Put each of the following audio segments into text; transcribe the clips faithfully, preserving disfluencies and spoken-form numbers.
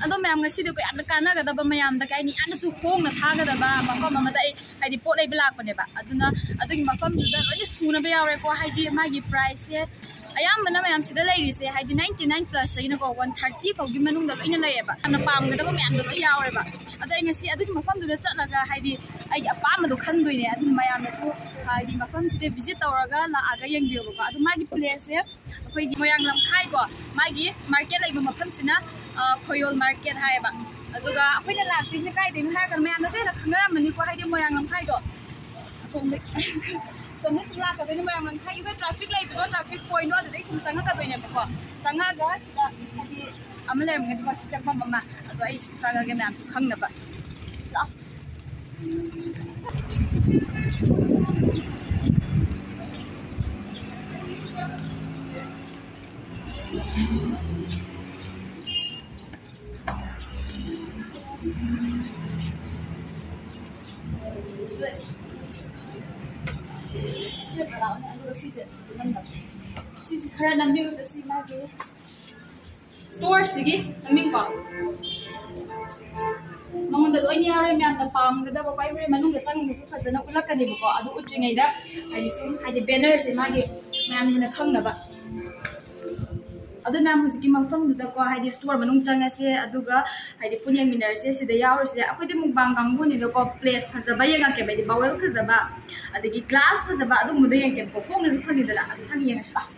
ꯑꯗꯣ ꯃꯌꯥꯝ, ꯉꯁꯤꯗꯤ ꯑꯩꯈꯣꯏ ꯌꯥꯝꯅ ꯀꯥꯟꯅꯒꯗꯕ, ꯃꯌꯥꯝꯗ ꯀꯩ ꯍꯥꯏꯅꯤ, ꯌꯥꯝꯅꯁꯨ ꯍꯣꯡꯅ ꯊꯥꯒꯗꯕ ꯃꯐꯝ ꯑꯃꯗ ꯑꯩ ꯍꯥꯏꯗꯤ ꯄꯣꯠ ꯂꯩꯕ ꯂꯥꯛꯄꯅꯦꯕ꯫ ꯑꯗꯨꯅ ꯑꯗꯨꯒꯤ ꯃꯐꯝꯗꯨꯗ ꯂꯣꯏꯅ ꯁꯨꯅꯕ ꯌꯥꯎꯔꯦꯀꯣ꯫ ꯍꯥꯏꯗꯤ ꯃꯥꯒꯤ price ꯁꯦ ꯑꯌꯥꯝꯕꯅ ꯃꯌꯥꯝ ꯁꯤꯗ ꯂꯩꯔꯤꯁꯦ ꯍꯥꯏꯗꯤ ninety nine plus ꯇꯒꯤꯅꯀꯣ one thirty ꯐꯥꯎꯒꯤ ꯃꯅꯨꯡꯗ ꯂꯣꯏꯅ ꯂꯩꯌꯦꯕ꯫ ꯌꯥꯝꯅ ꯄꯥꯝꯒꯗꯕ ꯃꯌꯥꯝꯗꯣ ꯂꯣꯏ ꯌꯥꯎꯔꯦꯕ꯫ ꯑꯗꯣ ꯑꯩ ꯉꯁꯤ ꯑꯗꯨꯒꯤ ꯃꯐꯝꯗꯨꯗ ꯆꯠꯂꯒ ꯍꯥꯏꯗꯤ ꯑꯩꯒꯤ ꯑꯄꯥꯝꯕꯗꯣ ꯈꯟꯗꯣꯏꯅꯦ꯫ ꯑꯗꯨꯅ ꯃꯌꯥꯝꯅꯁꯨ ꯍꯥꯏꯗꯤ ꯃꯐꯝꯁꯤꯗ visit ꯇꯧꯔꯒ ꯂꯥꯛꯑꯒ ꯌꯦꯡꯕꯤꯌꯣꯕꯀꯣ꯫ ꯑꯗꯣ ꯃꯥꯒꯤ place ꯁꯦ ꯑꯩꯈꯣꯏꯒꯤ ꯃꯣꯏꯔꯥꯡ ꯂꯝꯈꯥꯏꯀꯣ, ꯃꯥꯒꯤ market ꯂꯩꯕ ꯃꯐꯝꯁꯤꯅ, ꯑ, ꯈꯣꯌꯣꯜ market ꯍꯥꯏꯌꯦꯕ꯫ ꯑꯗꯨꯒ ꯑꯩꯈꯣꯏꯅ ꯂꯥꯛꯇꯣꯏꯁꯦ ꯀꯥꯏꯗꯩꯅꯣ ꯍꯥꯏꯔꯒꯅ, ꯃꯌꯥꯝꯅꯁꯨ ꯍꯦꯟꯅ ꯈꯪꯅꯔꯝꯃꯅꯤꯀꯣ, ꯍꯥꯏꯗꯤ ꯃꯣꯏꯔꯥꯡ ꯂꯝꯈꯥꯏꯗꯣ ꯑꯁꯣꯝꯗ, ꯑꯁꯣꯝꯗ ꯁꯨꯝ ꯂꯥꯛꯀꯗꯣꯏꯅꯤ꯫ ꯃꯣꯏꯔꯥꯡ ꯂꯝꯈꯥꯏꯒꯤ ꯑꯩꯈꯣꯏ traffic ꯂꯩꯕꯗꯣ, traffic point ꯗꯣ, ꯑꯗꯨꯗꯩ ꯁꯨꯝ ꯆꯪꯉꯛꯀꯗꯣꯏꯅꯦꯕꯀꯣ꯫ ꯆꯪꯉꯛꯑꯒ ꯁꯤꯗ ꯍꯥꯏꯗꯤ ꯑꯃ ꯂꯩꯔꯝꯒꯅꯤꯀꯣ, ꯁꯤ ꯆꯪꯐꯝ ꯑꯃ, ꯑꯗꯣ ꯑꯩ ꯁꯨꯝ ꯆꯪꯉꯒꯦ ꯃꯌꯥꯝꯁꯨ ꯈꯪꯅꯕ꯫ ꯂꯥꯛꯑꯣ꯫ ꯑꯗꯨꯒ ꯁꯤꯁꯦ, ꯁꯤꯁꯦ ꯅꯝꯕ꯫ ꯁꯤꯁꯦ ꯈꯔ ꯅꯝꯕꯤꯌꯨ, ꯁꯤ ꯃꯥꯒꯤ store ꯁꯤꯒꯤ ꯃꯃꯤꯡ ꯀꯣ꯫ ꯃꯉꯣꯟꯗ ꯂꯣꯏꯅ ꯌꯥꯎꯔꯦ, ꯃꯌꯥꯝꯅ ꯄꯥꯝꯒꯗꯕ꯫ ꯑꯩ ꯍꯣꯔꯦꯟ ꯃꯅꯨꯡꯗ ꯆꯪꯉꯒꯁꯨ ꯐꯖꯅ ꯎꯠꯂꯛꯀꯅꯦꯕꯀꯣ꯫ ꯑꯗꯨ ꯎꯠꯇ꯭ꯔꯤꯉꯩꯗ ꯍꯥꯏꯗꯤ ꯁꯨꯝ ꯍꯥꯏꯗꯤ banner ꯁꯦ ꯃꯥꯒꯤ ꯃꯌꯥꯝꯅ ꯍꯦꯟꯅ ꯈꯪꯅꯕ꯫ ꯑꯗꯨ ꯃꯌꯥꯝ ꯍꯧꯖꯤꯛꯀꯤ ꯃꯐꯝꯗꯨꯗꯀꯣ, ꯍꯥꯏꯗꯤ store ꯃꯅꯨꯡ ꯆꯪꯉꯁꯦ, ꯑꯗꯨꯒ ꯍꯥꯏꯗꯤ ꯄꯨꯟꯅ ꯌꯦꯡꯃꯤꯟꯅꯔꯁꯦ꯫ ꯁꯤꯗ ꯌꯥꯎꯔꯤꯁꯦ ꯑꯩꯈꯣꯏꯗꯤ mukbang ꯀꯥꯡꯕꯨꯅꯤꯅꯀꯣ, plate ꯐꯖꯕ ꯌꯦꯡꯉꯛꯀꯦꯕ, ꯍꯥꯏꯗꯤ bowl ꯐꯖꯕ, ꯑꯗꯒꯤ glass ꯐꯖꯕ, ꯑꯗꯨꯒꯨꯝꯕꯗꯣ ꯌꯦꯡꯉꯛꯀꯦꯕꯀꯣ꯫ ꯍꯣꯡꯅꯁꯨ ꯐꯪꯉꯤꯗꯅ, ꯑꯗꯨ ꯆꯪ ꯌꯦꯡꯉꯁꯤ ꯂꯥꯛꯑꯣ꯫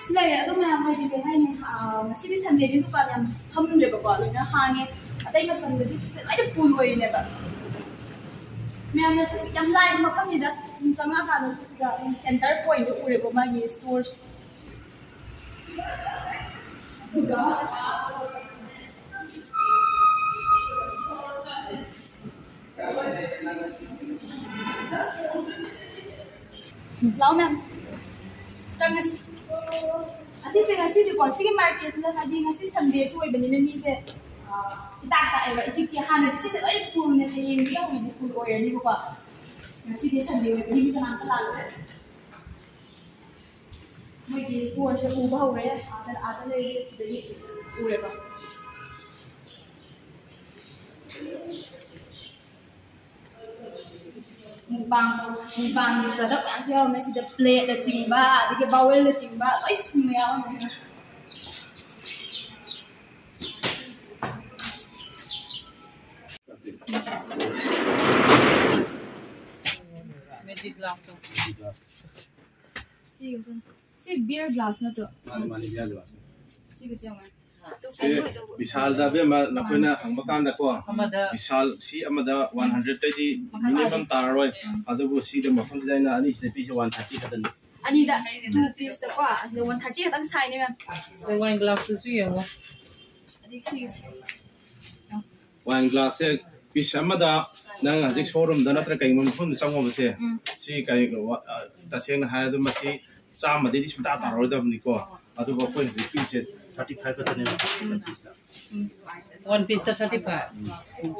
ꯁꯤ ꯂꯩꯔꯦ꯫ ꯑꯗꯣ ꯃꯌꯥꯝ ꯍꯥꯏꯗꯤ ꯀꯩ ꯍꯥꯏꯅꯤ, ꯑꯥ, ꯉꯁꯤꯗꯤ Sunday ꯗꯤ ꯗꯨꯀꯥꯟ ꯌꯥꯝ ꯐꯝꯗ꯭ꯔꯦꯕꯀꯣ, ꯂꯣꯏꯅ ꯍꯥꯡꯉꯦ꯫ ꯑꯇꯩ ꯃꯇꯝꯗꯗꯤ ꯁꯤꯁꯦ ꯂꯣꯏꯅ full ꯑꯣꯏꯔꯤꯅꯦꯕ꯫ ꯃꯌꯥꯝꯅꯁꯨ ꯌꯥꯝ ꯂꯥꯏꯕ ꯃꯐꯝꯅꯤꯗ, ꯁꯨꯝ ꯆꯪꯉꯛꯑꯀꯥꯟꯗ ꯁꯤꯗ ꯑꯗꯨꯝ center point ꯗꯣ ꯎꯔꯦꯀꯣ, ꯃꯥꯒꯤ store ꯁꯦ꯫ ꯑꯗꯨꯒ ꯂꯥꯛꯑꯣ ꯃꯌꯥꯝ, ꯆꯪꯉꯁꯤ꯫ ꯑꯁꯤꯁꯦ ꯉꯁꯤꯗꯤꯀꯣ, ꯁꯤꯒꯤ market ꯁꯤꯗ ꯍꯥꯏꯗꯤ ꯉꯁꯤ Sunday ꯁꯨ ꯑꯣꯏꯕꯅꯤꯅ ꯃꯤꯁꯦ, ꯑꯥ, ꯏꯇꯥꯛ ꯇꯥꯛꯑꯦꯕ, ꯏꯆꯤꯛ ꯆꯤꯛ꯫ ꯍꯥꯟꯅꯗꯤ ꯁꯤꯁꯦ ꯂꯣꯏ full ꯅꯦ, ꯍꯌꯦꯡꯗꯤ ꯍꯧꯅꯗꯤ full ꯑꯣꯏꯔꯅꯤꯕꯀꯣ꯫ ꯉꯁꯤꯗꯤ Sunday ꯑꯣꯏꯕꯅꯤꯅ ꯃꯤ ꯀꯅꯥꯝꯇ ꯂꯥꯛꯑꯔꯣꯏ꯫ ꯑꯩꯈꯣꯏꯒꯤ ꯁ꯭ꯇꯣꯔꯁꯦ ꯎꯕ ꯍꯧꯔꯦ꯫ ꯑꯥꯗ, ꯑꯥꯗ ꯂꯩꯔꯤꯁꯦ ꯁꯤꯗꯒꯤ ꯎꯔꯦꯕ꯫ ꯃꯨꯛꯕꯥꯡ, ꯃꯨꯛꯕꯥꯡꯒꯤ ꯄ꯭ꯔꯗꯛ ꯃꯌꯥꯝꯁꯨ ꯌꯥꯎꯔꯝꯃꯦ꯫ ꯁꯤꯗ ꯄ꯭ꯂꯦꯠꯅꯆꯤꯡꯕ, ꯑꯗꯒꯤ ꯕꯥꯋꯦꯜꯅꯆꯤꯡꯕ ꯂꯣꯏ ꯁꯨꯅ ꯌꯥꯎꯔꯝꯃꯦ꯫ ꯃꯦꯖꯤꯛ ꯒ꯭ꯂꯥꯁꯇꯣ꯫ ꯁꯤꯒꯁꯦ꯫ ꯁꯤ ꯕꯤꯌꯔ ꯒ꯭ꯂꯥꯁ ꯅꯠꯇ꯭ꯔꯣ? ꯃꯥꯅꯤ, ꯃꯥꯅꯤ, ꯕꯤꯌꯔ ꯒ꯭ꯂꯥꯁ꯫ ꯁꯤꯒꯁꯦ ꯌꯦꯡꯉꯣ꯫ ꯁꯤ ꯕꯤꯁꯥꯜꯗ ꯑꯕꯦꯝꯃ ꯅꯈꯣꯏꯅ ꯍꯪꯕ ꯀꯥꯟꯗꯀꯣ, ꯑꯃꯗ ꯕꯤꯁꯥꯜ ꯁꯤ ꯑꯃꯗ ꯋꯥꯟ ꯍꯟꯗ꯭ꯔꯦꯗꯇꯩꯗꯤ ꯃꯈꯥ ꯃꯤꯅꯤꯃꯝ ꯇꯥꯔꯦ꯫ ꯇꯥꯔꯔꯣꯏ꯫ ꯎꯝ꯫ ꯑꯗꯨꯕꯨ ꯁꯤꯗ ꯃꯐꯝꯁꯤꯗ ꯑꯩꯅ ꯑꯅꯤꯁꯤꯗ ꯄꯤꯁꯦ ꯋꯥꯟ ꯊꯥꯔꯇꯤ ꯈꯛꯇꯅꯤ꯫ ꯑꯅꯤꯗ ꯇꯨ ꯄꯤꯁꯇꯀꯣ, ꯑꯁꯤꯗ ꯋꯥꯟ ꯊꯥꯔꯇꯤ ꯈꯛꯇꯪ ꯁꯥꯏꯅꯦ, ꯃꯦꯝ꯫ ꯑꯗꯣ ꯋꯥꯏꯟ ꯒ꯭ꯂꯥꯁꯇꯨꯁꯨ ꯌꯦꯡꯉꯣ꯫ ꯑꯗꯒꯤ ꯁꯤꯒꯤꯁꯦ꯫ ꯋꯥꯏꯟ ꯒ꯭ꯂꯥꯁꯁꯦ ꯄꯤꯁ ꯑꯃꯗ ꯅꯪ ꯍꯧꯖꯤꯛ ꯁꯣꯔꯨꯝꯗ ꯅꯠꯇ꯭ꯔꯒ ꯀꯩꯒꯨꯝꯕ ꯃꯐꯝꯗ ꯆꯪꯉꯨꯕꯁꯦ, ꯎꯝ꯫ ꯁꯤ ꯀꯩ, ꯑ, ꯇꯁꯦꯡꯅ ꯍꯥꯏꯔꯗꯤ ꯃꯁꯤ ꯆꯥꯝꯃꯗꯩꯗꯤ ꯁꯨꯡꯇꯥ ꯇꯥꯔꯔꯣꯏꯗꯕꯅꯤꯀꯣ꯫ ꯑꯗꯨꯕꯨ ꯑꯩꯈꯣꯏ ꯍꯧꯖꯤꯛ ꯄꯤꯁꯦ ꯊꯥꯔꯇꯤ ꯐꯥꯏꯚ ꯈꯛꯇꯅꯦꯕ, ꯎꯝ꯫ ꯄꯤꯁꯇ꯫ ꯎꯝ꯫ ꯋꯥꯟ ꯄꯤꯁꯇ ꯊꯥꯔꯇꯤ ꯐꯥꯏꯚ꯫ ꯎꯝ꯫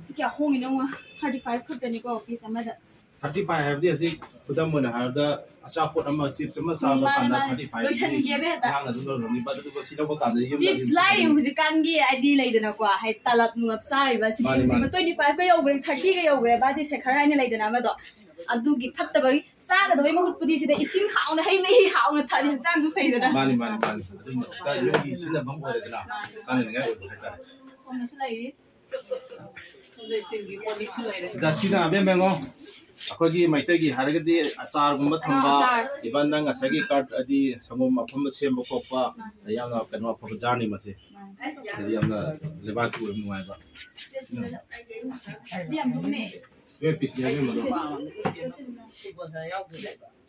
ꯁꯤ ꯀꯌꯥ ꯍꯣꯡꯉꯤꯅꯣ ꯌꯦꯡꯉꯣ, ꯊꯥꯔꯇꯤ ꯐꯥꯏꯚ ꯈꯛꯇꯅꯤꯀꯣ ꯄꯤꯁ ꯑꯃꯗ꯫ ꯊꯥꯔꯇꯤ ꯐꯥꯏꯚ ꯍꯥꯏꯕꯗꯤ ꯍꯧꯖꯤꯛ ꯈꯨꯗꯝ ꯑꯣꯏꯅ ꯍꯥꯏꯔꯕꯗ ꯑꯆꯥꯄꯣꯠ ꯑꯃ, ꯆꯤꯞꯁ ꯑꯃ ꯆꯥꯕ ꯃꯥꯅꯦ, ꯀꯥꯟꯗ ꯃꯥꯅꯦ꯫ ꯊꯥꯔꯇꯤ ꯐꯥꯏꯚ ꯂꯣꯏꯁꯟꯒꯦꯕ ꯍꯦꯛꯇ꯫ ꯑꯉꯥꯡꯅ ꯑꯗꯨꯝ ꯂꯧꯔꯝꯅꯤꯕ, ꯑꯗꯨꯗꯨꯒ ꯁꯤ ꯂꯧꯕ ꯀꯥꯟꯗ ꯌꯨꯝꯗ ꯆꯤꯞꯁ ꯑꯗꯨꯝ ꯂꯥꯏꯔꯤ ꯍꯧꯖꯤꯛꯀꯥꯟꯒꯤ ꯍꯥꯏꯗꯤ ꯂꯩꯗꯅꯀꯣ, ꯍꯥꯏꯗꯤ ꯇꯂꯞ ꯅꯨꯡꯂꯞ ꯆꯥꯔꯤꯕ ꯁꯤꯗꯤ ꯃꯥꯅꯦ, ꯍꯧꯖꯤꯛ ꯃꯥꯅꯦ꯫ ꯇ꯭ꯋꯦꯟꯇꯤ ꯐꯥꯏꯚꯀ ꯌꯧꯈ꯭ꯔꯦ, ꯊꯥꯔꯇꯤꯒ ꯌꯧꯈ꯭ꯔꯦ, ꯕꯥꯔꯗꯦ ꯁꯦꯈꯔ ꯍꯥꯏꯅ ꯂꯩꯗꯅ ꯑꯃꯗꯣ, ꯑꯗꯨꯒꯤ ꯐꯠꯇꯕꯒꯤ ꯆꯥꯒꯗꯕꯩ ꯃꯍꯨꯠꯄꯨꯗꯤ ꯁꯤꯗ ꯏꯁꯤꯡ ꯍꯥꯎꯅ ꯍꯩ ꯃꯍꯤ ꯍꯥꯎꯅ ꯊꯛꯑꯗꯤ ꯍꯛꯆꯥꯡꯁꯨ ꯐꯩꯗꯅ꯫ ꯃꯥꯅꯤ, ꯃꯥꯅꯤ, ꯃꯥꯅꯤ꯫ ꯑꯗꯨꯝ ꯌꯨꯝꯒꯤ ꯁꯤꯖꯤꯟꯅꯐꯝ ꯑꯣꯏꯔꯦꯗꯅ, ꯀꯥꯟꯅꯅꯤꯡꯉꯥꯏ ꯑꯣꯏꯕ ꯍꯥꯏꯇꯥꯔꯦ꯫ ꯁꯣꯝꯗꯁꯨ ꯂꯩꯔꯤ꯫ ꯑꯗ ꯁꯤꯅ ꯑꯕꯦꯝ ꯌꯦꯡꯉꯣ, ꯑꯩꯈꯣꯏꯒꯤ ꯃꯩꯇꯩꯒꯤ ꯍꯥꯏꯔꯒꯗꯤ ꯑꯆꯥꯔꯒꯨꯝꯕ ꯊꯝꯕ, ꯑꯥ, ꯑꯆꯥꯔ꯫ ꯏꯚꯟ ꯅꯪ ꯉꯁꯥꯏꯒꯤ ꯀꯥꯔꯠ ꯍꯥꯏꯗꯤ ꯁꯪꯒꯣꯝ ꯑꯐꯝꯕ ꯁꯦꯝꯕ ꯈꯣꯠꯄ, ꯃꯥꯅꯤ꯫ ꯌꯥꯝꯅ ꯀꯩꯅꯣ ꯑꯐꯕ ꯖꯥꯔꯅꯤ ꯃꯁꯤ꯫ ꯃꯥꯅꯤ꯫ ꯍꯥꯏꯗꯤ ꯌꯥꯝꯅ ꯂꯩꯕꯥꯛꯀꯤ ꯑꯣꯏꯕ ꯅꯨꯡꯉꯥꯏꯕ꯫ ꯁꯤꯗꯤ ꯌꯥꯝ ꯂꯨꯝꯃꯦ꯫ ꯌꯣꯏ ꯄꯤꯁꯅꯦ ꯑꯕꯦꯝꯃꯗꯣ꯫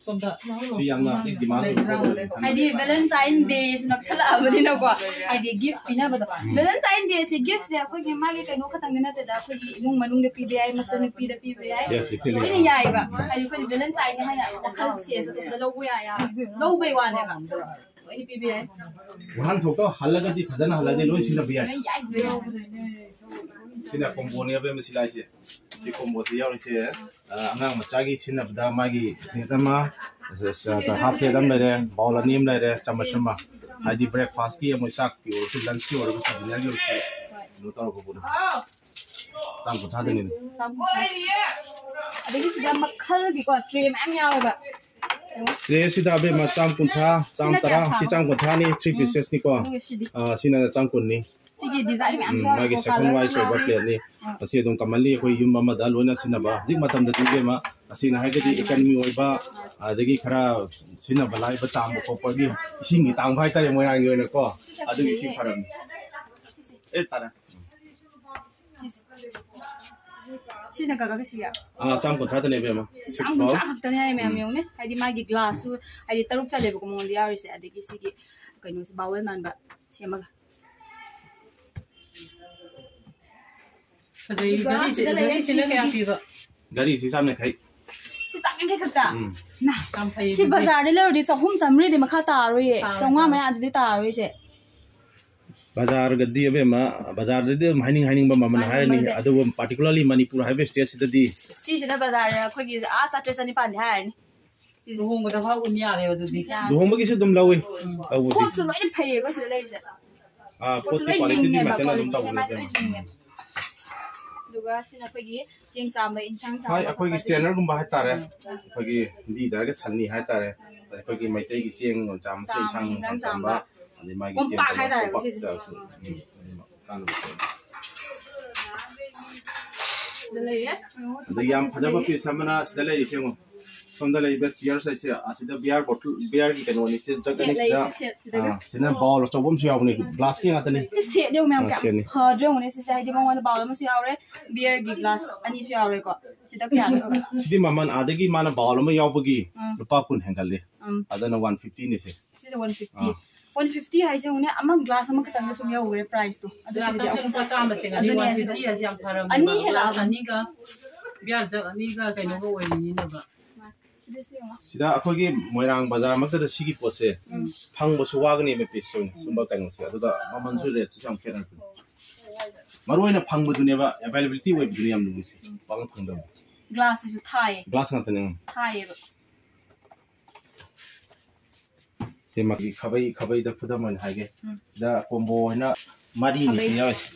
ꯁꯣꯝꯗ ꯁꯤ ꯌꯥꯝꯅ ꯍꯧꯖꯤꯛ ꯗꯤꯃꯥꯟ ꯑꯣꯏꯕ ꯄꯣꯠ ꯑꯣꯏꯔꯦ꯫ ꯍꯥꯏꯗꯤ ꯚꯦꯂꯦꯟꯇꯥꯏꯟ ꯗꯦꯁꯨ ꯅꯛꯁꯜꯂꯛꯑꯕꯅꯤꯅꯀꯣ, ꯍꯥꯏꯗꯤ ꯒꯤꯐ ꯄꯤꯅꯕꯗꯣ꯫ ꯎꯝ꯫ ꯚꯦꯂꯦꯟꯇꯥꯏꯟ ꯗꯦꯁꯦ ꯒꯤꯐꯁꯦ ꯑꯩꯈꯣꯏꯒꯤ ꯃꯥꯒꯤ ꯀꯩꯅꯣ ꯈꯛꯇꯪꯗꯤ ꯅꯠꯇꯦꯗ, ꯑꯩꯈꯣꯏꯒꯤ ꯏꯃꯨꯡ ꯃꯅꯨꯡꯗ ꯄꯤꯕ ꯌꯥꯏ, ꯃꯆꯟꯅꯨꯄꯤꯗ ꯄꯤꯕ ꯌꯥꯏ, yes, definitely꯫ ꯂꯣꯏꯅ ꯌꯥꯏꯑꯕ꯫ ꯍꯥꯏꯗꯤ ꯑꯩꯈꯣꯏꯅ ꯚꯦꯂꯦꯟꯇꯥꯏꯟꯅꯤ ꯍꯥꯏꯅ ꯋꯥꯈꯜ ꯁꯦꯟꯁ ꯑꯇꯣꯞꯄꯗ ꯂꯧꯕ ꯌꯥꯏ, ꯂꯧꯕꯩ ꯋꯥꯅꯦꯕ꯫ ꯂꯣꯏꯅ ꯄꯤꯕ ꯌꯥꯏ꯫ ꯋꯥꯍꯟꯊꯣꯛꯇꯣ ꯍꯜꯂꯒꯗꯤ ꯐꯖꯅ ꯍꯜꯂꯗꯤ ꯂꯣꯏ ꯁꯤꯖꯤꯟꯅꯕ ꯌꯥꯏ꯫ ꯂꯣꯏ ꯌꯥꯏ, ꯂꯣꯏ ꯌꯥꯏ꯫ ꯁꯤꯅ ꯀꯣꯝꯕꯣꯅꯦꯕ ꯃꯁꯤ ꯂꯥꯛꯏꯁꯦ꯫ ꯁꯤ ꯀꯣꯝꯕꯣꯁꯤ ꯌꯥꯎꯔꯤꯁꯦ, ꯑ, ꯑꯉꯥꯡ ꯃꯆꯥꯒꯤ ꯁꯤꯖꯤꯟꯅꯕꯗ ꯃꯥꯒꯤ ꯄ꯭ꯂꯦꯠ ꯑꯃ, ꯑ, ꯍꯥꯐ ꯄ꯭ꯂꯦꯠ ꯑꯃ ꯂꯩꯔꯦ, ꯕꯥꯎꯜ ꯑꯅꯤ ꯑꯃ ꯂꯩꯔꯦ, ꯆꯥꯃꯁ ꯑꯃ꯫ ꯍꯥꯏꯗꯤ ꯕ꯭ꯔꯦꯛꯐꯥꯁꯀꯤ ꯑꯃ ꯆꯥꯛꯀꯤ ꯑꯣꯏꯔꯁꯨ, ꯂꯟꯁꯀꯤ ꯑꯣꯏꯔꯁꯨ, ꯗꯤꯅꯔꯒꯤ ꯑꯣꯏꯔꯁꯨ ꯀꯩꯅꯣ ꯇꯧꯔꯒ ꯄꯨꯕꯗꯣ꯫ ꯆꯥꯝ ꯀꯨꯟꯊ꯭ꯔꯥꯗꯅꯤꯅꯦ꯫ ꯆꯥꯝ ꯀꯨꯟꯊ꯭ꯔꯥ꯫ ꯑꯗꯒꯤ ꯁꯤꯗ ꯃꯈꯜꯒꯤꯀꯣ ꯇ꯭ꯔꯦ ꯃꯌꯥꯝ ꯌꯥꯎꯋꯦꯕ꯫ ꯇ꯭ꯔꯦꯁꯤꯗ ꯑꯕꯦꯝꯃ ꯆꯥꯝ ꯀꯨꯟꯊ꯭ꯔꯥ, ꯆꯥꯝ ꯁꯤꯅ ꯇꯔꯥ, ꯀꯌꯥ ꯁꯤ ꯁꯥꯕ? ꯆꯥꯝ ꯀꯨꯟꯊ꯭ꯔꯥꯅꯤ, ꯊ꯭ꯔꯤ ꯎꯝ꯫ ꯄꯤꯁꯦꯁꯅꯤꯀꯣ꯫ ꯑꯗꯨꯒ ꯁꯤꯗꯤ? ꯑ, ꯁꯤꯅ ꯆꯥꯝ ꯀꯨꯟꯅꯤ꯫ ꯁꯤꯒꯤ ꯗꯤꯖꯥꯏꯟ ꯃꯌꯥꯝꯁꯨ ꯎꯝ, ꯌꯥꯎꯔꯦꯀꯣ, ꯃꯥꯒꯤ second ꯀꯂꯔꯁꯨ wise ꯑꯣꯏꯕ ꯌꯥꯎꯔꯦ꯫ ꯄ꯭ꯂꯦꯠꯅꯤ꯫ ꯑꯥ꯫ ꯃꯁꯤ ꯑꯗꯨꯝ commonly ꯑꯩꯈꯣꯏ ꯌꯨꯝ ꯑꯃꯗ ꯂꯣꯏꯅ ꯁꯤꯖꯤꯟꯅꯕ꯫ ꯍꯧꯖꯤꯛ ꯃꯇꯝꯗꯗꯤ ꯏꯕꯦꯝꯃ, ꯇꯁꯦꯡꯅ ꯍꯥꯏꯔꯒꯗꯤ economy ꯑꯣꯏꯕ, ꯑꯗꯒꯤ ꯈꯔ ꯁꯤꯖꯤꯟꯅꯕ ꯂꯥꯏꯕ ꯆꯥꯝꯕ ꯈꯣꯠꯄꯒꯤ ꯏꯁꯤꯡꯒꯤ ꯇꯥꯡꯕ ꯍꯥꯏꯇꯥꯔꯦ ꯃꯣꯏꯔꯥꯡꯒꯤ ꯑꯣꯏꯅꯀꯣ꯫ ꯁꯤꯁꯦ ꯑꯗꯨꯒꯤ ꯏꯁꯤꯡ ꯐꯖꯩꯌꯦ꯫ ꯐꯔꯕꯅꯤ꯫ ꯁꯤꯁꯦ꯫ ꯑꯦ, ꯇꯥꯔꯦ꯫ ꯁꯤꯁꯦ꯫ ꯁꯤꯅ ꯀꯀꯥꯒ ꯁꯤꯒ? ꯑꯥ, ꯆꯥꯝ ꯀꯨꯟꯊ꯭ꯔꯥꯗꯅꯦ ꯏꯕꯦꯝꯃ꯫ ꯁꯤꯁꯦ ꯁꯤꯛꯁ ꯆꯥꯝ ꯀꯨꯟꯊ꯭ꯔꯥ ꯐꯥꯎ꯫ ꯈꯛꯇꯅꯦ ꯍꯥꯏ ꯃꯌꯥꯝ ꯎꯝ꯫ ꯌꯦꯡꯉꯨꯅꯦ꯫ ꯍꯥꯏꯗꯤ ꯃꯥꯒꯤ ꯒ꯭ꯂꯥꯁꯁꯨ ꯍꯥꯏꯗꯤ ꯇꯔꯨꯛ ꯆꯜꯂꯦꯕꯀꯣ ꯃꯉꯣꯟꯗ ꯌꯥꯎꯔꯤꯁꯦ꯫ ꯑꯗꯒꯤ ꯁꯤꯒꯤ ꯀꯩꯅꯣꯁꯦ ꯕꯥꯋꯦꯜ ꯃꯥꯟꯕ ꯁꯦꯝꯃꯒ꯫ ꯐꯖꯩ꯫ ꯑꯗꯨꯒ ꯘꯔꯤꯁꯤ, ꯁꯤꯗ ꯂꯩꯔꯦ ꯘꯔꯤꯁꯤꯅ ꯀꯌꯥ ꯁꯤꯒꯤ ꯄꯤꯕ? ꯘꯔꯤꯁꯤ ꯆꯥꯝ ꯌꯥꯡꯈꯩ꯫ ꯁꯤ ꯆꯥꯝ ꯌꯥꯡꯈꯩ ꯈꯛꯇ? ꯎꯝ꯫ ꯃꯥ, ꯌꯥꯝ ꯐꯩꯌꯦ ꯁꯤ ꯑꯗꯨꯗꯤ꯫ ꯕꯖꯥꯔꯗ ꯂꯩꯔꯨꯔꯗꯤ ꯆꯍꯨꯝ ꯆꯥꯝꯃꯔꯤꯗꯤ ꯃꯈꯥ ꯇꯥꯔꯣꯏꯌꯦ꯫ ꯇꯥꯔꯣꯏ, ꯆꯥꯝꯃꯉꯥ ꯇꯥꯔꯣꯏ꯫ ꯃꯌꯥꯗꯨꯗꯤ ꯇꯥꯔꯣꯏꯁꯦ꯫ ꯕꯖꯥꯔꯒꯗꯤ ꯑꯕꯦꯝꯃ, ꯕꯖꯥꯔꯗꯗꯤ ꯑꯗꯨꯝ ꯍꯥꯏꯅꯤꯡ ꯍꯥꯏꯅꯤꯡꯕ ꯃꯃꯜ ꯃꯥꯅꯤ, ꯍꯥꯏꯔꯅꯤ꯫ ꯃꯃꯜꯁꯦ꯫ ꯑꯗꯨꯕꯨ particularly ꯃꯅꯤꯄꯨꯔ ꯍꯥꯏꯕ state ꯁꯤꯗꯗꯤ ꯁꯤꯁꯤꯅ ꯕꯖꯥꯔ ꯑꯩꯈꯣꯏꯒꯤ ꯑꯥ ꯆꯥꯇ꯭ꯔꯦꯠ ꯆꯅꯤꯄꯥꯟꯗꯤ ꯍꯥꯏꯔꯅꯤ꯫ ꯂꯨꯍꯣꯡꯕꯗ ꯐꯥꯎ ꯎꯟ ꯌꯥꯔꯦꯕ ꯑꯗꯨꯗꯤ꯫ ꯌꯥꯔꯦ꯫ ꯂꯨꯍꯣꯡꯕꯒꯤꯁꯨ ꯑꯗꯨꯝ ꯂꯧꯋꯤ꯫ ꯎꯝ꯫ ꯂꯧꯕꯗꯤ꯫ ꯄꯣꯠꯁꯨ ꯂꯣꯏꯅ ꯐꯩꯌꯦꯀꯣ ꯁꯤꯗ ꯂꯩꯔꯤꯁꯦ꯫ ꯑꯥ, ꯄꯣꯠꯁꯨ ꯄꯣꯠꯇꯤ ꯂꯣꯏ quality ꯗꯤ ꯂꯤꯡꯉꯦꯕ, ꯃꯦꯟꯇꯦꯟ ꯑꯗꯨꯝ quality ꯁꯦ ꯇꯧꯕꯅꯦ ꯃꯥꯏ ꯂꯣꯏ ꯏꯕꯦꯝꯃ꯫ ꯂꯤꯡꯉꯦ꯫ ꯑꯗꯨꯒ ꯁꯤꯅ ꯑꯩꯈꯣꯏꯒꯤ ꯆꯦꯡ ꯆꯥꯝꯕ, ꯏꯟꯁꯥꯡ ꯆꯥꯝꯕ ꯍꯣꯏ, ꯑꯩꯈꯣꯏꯒꯤ ꯈꯣꯠꯄ ꯑꯗꯨꯒꯤ꯫ Strainer ꯒꯨꯝꯕ ꯍꯥꯏꯇꯥꯔꯦ꯫ ꯎꯝ꯫ ꯑꯩꯈꯣꯏꯒꯤ ꯍꯤꯟꯗꯤꯗ ꯍꯥꯏꯔꯒ ꯁꯟꯅꯤ ꯍꯥꯏꯇꯥꯔꯦ꯫ ꯑꯩꯈꯣꯏꯒꯤ ꯃꯩꯇꯩꯒꯤ ꯆꯦꯡ ꯆꯥꯝꯕꯁꯨ ꯆꯥꯝꯃꯤ, ꯏꯟꯁꯥꯡ ꯏꯟꯁꯥꯡ ꯆꯥꯝꯕ꯫ ꯆꯥꯝꯕ꯫ ꯑꯗꯩ ꯃꯥꯒꯤ ꯀꯣꯝꯄꯥꯛ stand ꯍꯥꯏꯇꯥꯔꯦꯀꯣ ꯀꯣꯝꯄꯥꯛ ꯁꯤꯁꯦ꯫ ꯇꯧꯔꯁꯨ꯫ ꯎꯝ, ꯑꯗꯨꯃꯛ ꯀꯥꯟꯅꯕ ꯄꯣꯠꯅꯤ꯫ ꯁꯤꯗ ꯂꯩꯔꯦ꯫ ꯑꯗꯩ ꯌꯥꯝ ꯐꯖꯕ piece ꯑꯃꯅ ꯁꯤꯗ ꯂꯩꯔꯤꯁꯦ ꯌꯦꯡꯉꯣ꯫ ꯁꯣꯝꯗ ꯂꯩꯔꯤꯕ chairs ꯍꯥꯏꯁꯦ ꯑꯁꯤꯗ beer bottle, beer ꯒꯤ ꯀꯩꯅꯣꯅꯤ, ꯁꯤ jug set ꯑꯅꯤ ꯁꯤꯗ꯫ ꯂꯩꯔꯤꯁꯦ set ꯁꯤꯗꯒ꯫ ꯑꯥ, ꯁꯤꯅ bowl ꯑꯆꯧꯕ ꯑꯃꯁꯨ ꯌꯥꯎꯕꯅꯦ, glass ꯀꯤ ꯉꯥꯛꯇꯅꯤ꯫ ꯁꯤ set ꯌꯦꯡꯉꯨ ꯃꯌꯥꯝ ꯑꯥ, ꯀꯌꯥꯝ set ꯅꯤ꯫ ꯐꯗ꯭ꯔꯥ ꯌꯦꯡꯉꯨꯅꯦ ꯁꯤꯁꯦ, ꯍꯥꯏꯗꯤ ꯃꯉꯣꯟꯗ bowl ꯑꯃꯁꯨ ꯌꯥꯎꯔꯦ, beer ꯒꯤ glass ꯑꯅꯤꯁꯨ ꯌꯥꯎꯔꯦꯀꯣ꯫ ꯁꯤꯗ ꯀꯌꯥꯅꯣ? ꯁꯤꯗꯤ ꯃꯃꯜ ꯑꯥꯗꯒꯤ ꯃꯥꯅ bowl ꯑꯃ ꯌꯥꯎꯕꯒꯤ ꯎꯝ꯫ ꯂꯨꯄꯥ ꯀꯨꯟ ꯍꯦꯟꯒꯠꯂꯤ꯫ ꯎꯝ꯫ ꯑꯗꯨꯅ one fifty ꯅꯤ ꯁꯦ꯫ ꯁꯤꯁꯦ one fifty꯫ ꯑꯥ꯫ One fifty ꯍꯥꯏꯁꯦ ꯌꯦꯡꯉꯨꯅꯦ, ꯑꯃ glass ꯑꯃꯈꯛꯇꯪꯗ ꯁꯨꯝ ꯌꯧꯈ꯭ꯔꯦ price ꯇꯣ꯫ ꯑꯗꯨ glass ꯁꯤꯗꯗꯤ ꯑꯃꯁꯨ ꯑꯍꯨꯝ ꯂꯨꯄꯥ ꯆꯥꯝꯃ ꯆꯤꯡꯉꯗꯤ ꯑꯗꯨꯅꯦ one fifty ꯍꯥꯏꯁꯦ꯫ ꯍꯥꯏꯁꯦ ꯌꯥꯝ ꯐꯔꯕꯅꯦꯕ꯫ ꯑꯅꯤ ꯍꯦꯜꯂꯛꯑꯕꯅꯦ꯫ Glass ꯑꯅꯤꯒ beer jug ꯑꯅꯤꯒ ꯀꯩꯅꯣꯒ ꯑꯣꯏꯔꯤꯅꯤꯅꯦꯕ꯫ ꯁꯤꯗꯁꯨ ꯌꯦꯡꯉꯣ꯫ ꯁꯤꯗ ꯑꯩꯈꯣꯏꯒꯤ ꯃꯣꯏꯔꯥꯡ ꯕꯖꯥꯔꯃꯛꯇꯗ ꯁꯤꯒꯤ ꯄꯣꯠꯁꯦ ꯎꯝ꯫ ꯐꯪꯕꯁꯨ ꯋꯥꯒꯅꯦꯕ piece ꯁꯦ ꯑꯣꯏꯅ, ꯁꯨꯝꯕ ꯀꯩꯅꯣꯁꯦ꯫ ꯑꯗꯨꯒ ꯃꯃꯜꯁꯨ rate ꯁꯨ ꯌꯥꯝ ꯈꯦꯠꯅꯔꯛꯄꯅꯤ꯫ ꯃꯔꯨ ꯑꯣꯏꯅ ꯐꯪꯕꯗꯨꯅꯦꯕ, ꯑꯦꯕꯥꯏꯂꯦꯕꯤꯂꯤꯇꯤ ꯑꯣꯏꯕꯗꯨꯅꯦ ꯌꯥꯝ ꯂꯨꯔꯤꯁꯦ꯫ ꯄꯥꯛꯅ ꯐꯪꯗꯕ꯫ ꯒ꯭ꯂꯥꯁꯁꯤꯁꯨ ꯊꯥꯏꯌꯦ꯫ ꯒ꯭ꯂꯥꯁ ꯉꯥꯛꯇꯅꯦ꯫ ꯎꯝ꯫ ꯊꯥꯏꯌꯦꯕ꯫ ꯁꯤ ꯃꯥꯒꯤ ꯈꯥꯕꯩ, ꯈꯥꯕꯩꯗ ꯈꯨꯗꯝ ꯑꯣꯏꯅ ꯍꯥꯏꯒꯦ꯫ ꯎꯝ꯫ ꯁꯤꯗ ꯀꯣꯝꯕꯣ ꯍꯥꯏꯅ ꯃꯔꯤꯅꯤ ꯈꯥꯕꯩ꯫ ꯁꯤ ꯌꯥꯎꯔꯤꯁꯦ꯫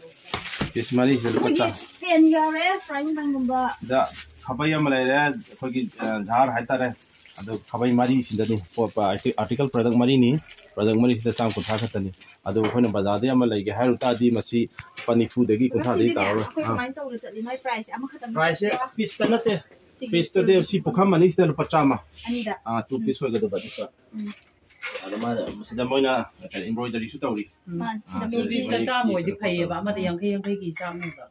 ꯄꯤꯁ ꯃꯔꯤꯁꯤꯗ ꯂꯨꯄꯥ ꯑꯩꯈꯣꯏꯒꯤ ꯆꯥꯝꯃ꯫ ꯐꯦꯟ ꯌꯥꯎꯔꯦ, ꯐ꯭ꯔꯥꯏꯡ ꯄꯦꯟꯒꯨꯝꯕ꯫ ꯁꯤꯗ ꯈꯥꯕꯩ ꯑꯃ ꯂꯩꯔꯦ, ꯑꯩꯈꯣꯏꯒꯤ, ꯑ, ꯖꯥꯔ ꯍꯥꯏꯇꯥꯔꯦ꯫ ꯑꯗꯨ ꯈꯥꯕꯩ ꯃꯔꯤꯁꯤꯗꯅꯤ ꯄꯣꯠ, ꯑꯥꯔꯇꯤꯀꯜ ꯄ꯭ꯔꯗꯛ ꯃꯔꯤꯅꯤ, ꯄ꯭ꯔꯗꯛ ꯃꯔꯤꯁꯤꯗ ꯆꯥꯝꯃ ꯀꯨꯟꯊ꯭ꯔꯥ ꯈꯛꯇꯅꯤ꯫ ꯑꯗꯨ ꯑꯩꯈꯣꯏꯅ ꯕꯖꯥꯔꯗ ꯑꯃ ꯂꯩꯒꯦ ꯍꯥꯏꯔꯨ ꯇꯥꯔꯗꯤ ꯃꯁꯤ ꯂꯨꯄꯥ ꯅꯤꯐꯨꯗꯒꯤ ꯑꯗꯣ ꯀꯨꯟꯊ꯭ꯥꯗꯒꯤ ꯁꯤꯗꯤꯅꯦ, ꯇꯥꯔꯔꯣꯏ꯫ ꯑꯩꯈꯣꯏ ꯑꯥ꯫ ꯀꯃꯥꯏꯅ ꯇꯧꯔ ꯆꯠꯂꯤ? ꯃꯥꯏ ꯄ꯭ꯔꯥꯏꯁꯁꯦ ꯑꯃꯈꯛꯇꯪ ꯄ꯭ꯔꯥꯏꯁꯁꯦ ꯅꯠꯇ꯭ꯔꯣ? ꯄꯤꯁꯇ ꯅꯠꯇꯦ꯫ ꯁꯤꯒꯤ ꯄꯤꯁꯇꯗꯤ ꯁꯤ ꯄꯨꯈꯝ ꯑꯅꯤꯁꯤꯗ ꯂꯨꯄꯥ ꯆꯥꯝꯃ꯫ ꯑꯅꯤꯗ? ꯑꯥ, ꯇꯨ ꯎꯝ꯫ ꯄꯤꯁ ꯑꯣꯏꯒꯗꯕ ꯑꯗꯨꯒ꯫ ꯎꯝ꯫ ꯑꯗꯣ ꯃꯥꯅ ꯁꯤꯗ ꯃꯣꯏꯅ ꯀꯩꯅꯣ, ꯏꯝꯕ꯭ꯔꯣꯏꯗꯔꯤꯁꯨ ꯇꯧꯔꯤ꯫ ꯎꯝ꯫ ꯃꯥꯅꯤ꯫ ꯑꯥ, ꯇꯨ ꯁꯤꯗ ꯄꯤꯁꯇ ꯃꯣꯏꯒꯤ ꯆꯥꯝꯃ ꯑꯣꯏꯗꯤ ꯀꯩꯅꯣ ꯐꯩꯌꯦꯕ, ꯇꯧꯕ꯫ ꯑꯃꯗ ꯌꯥꯡꯈꯩ ꯌꯥꯡꯈꯩꯒꯤ ꯆꯥꯝꯃꯅꯦꯕ꯫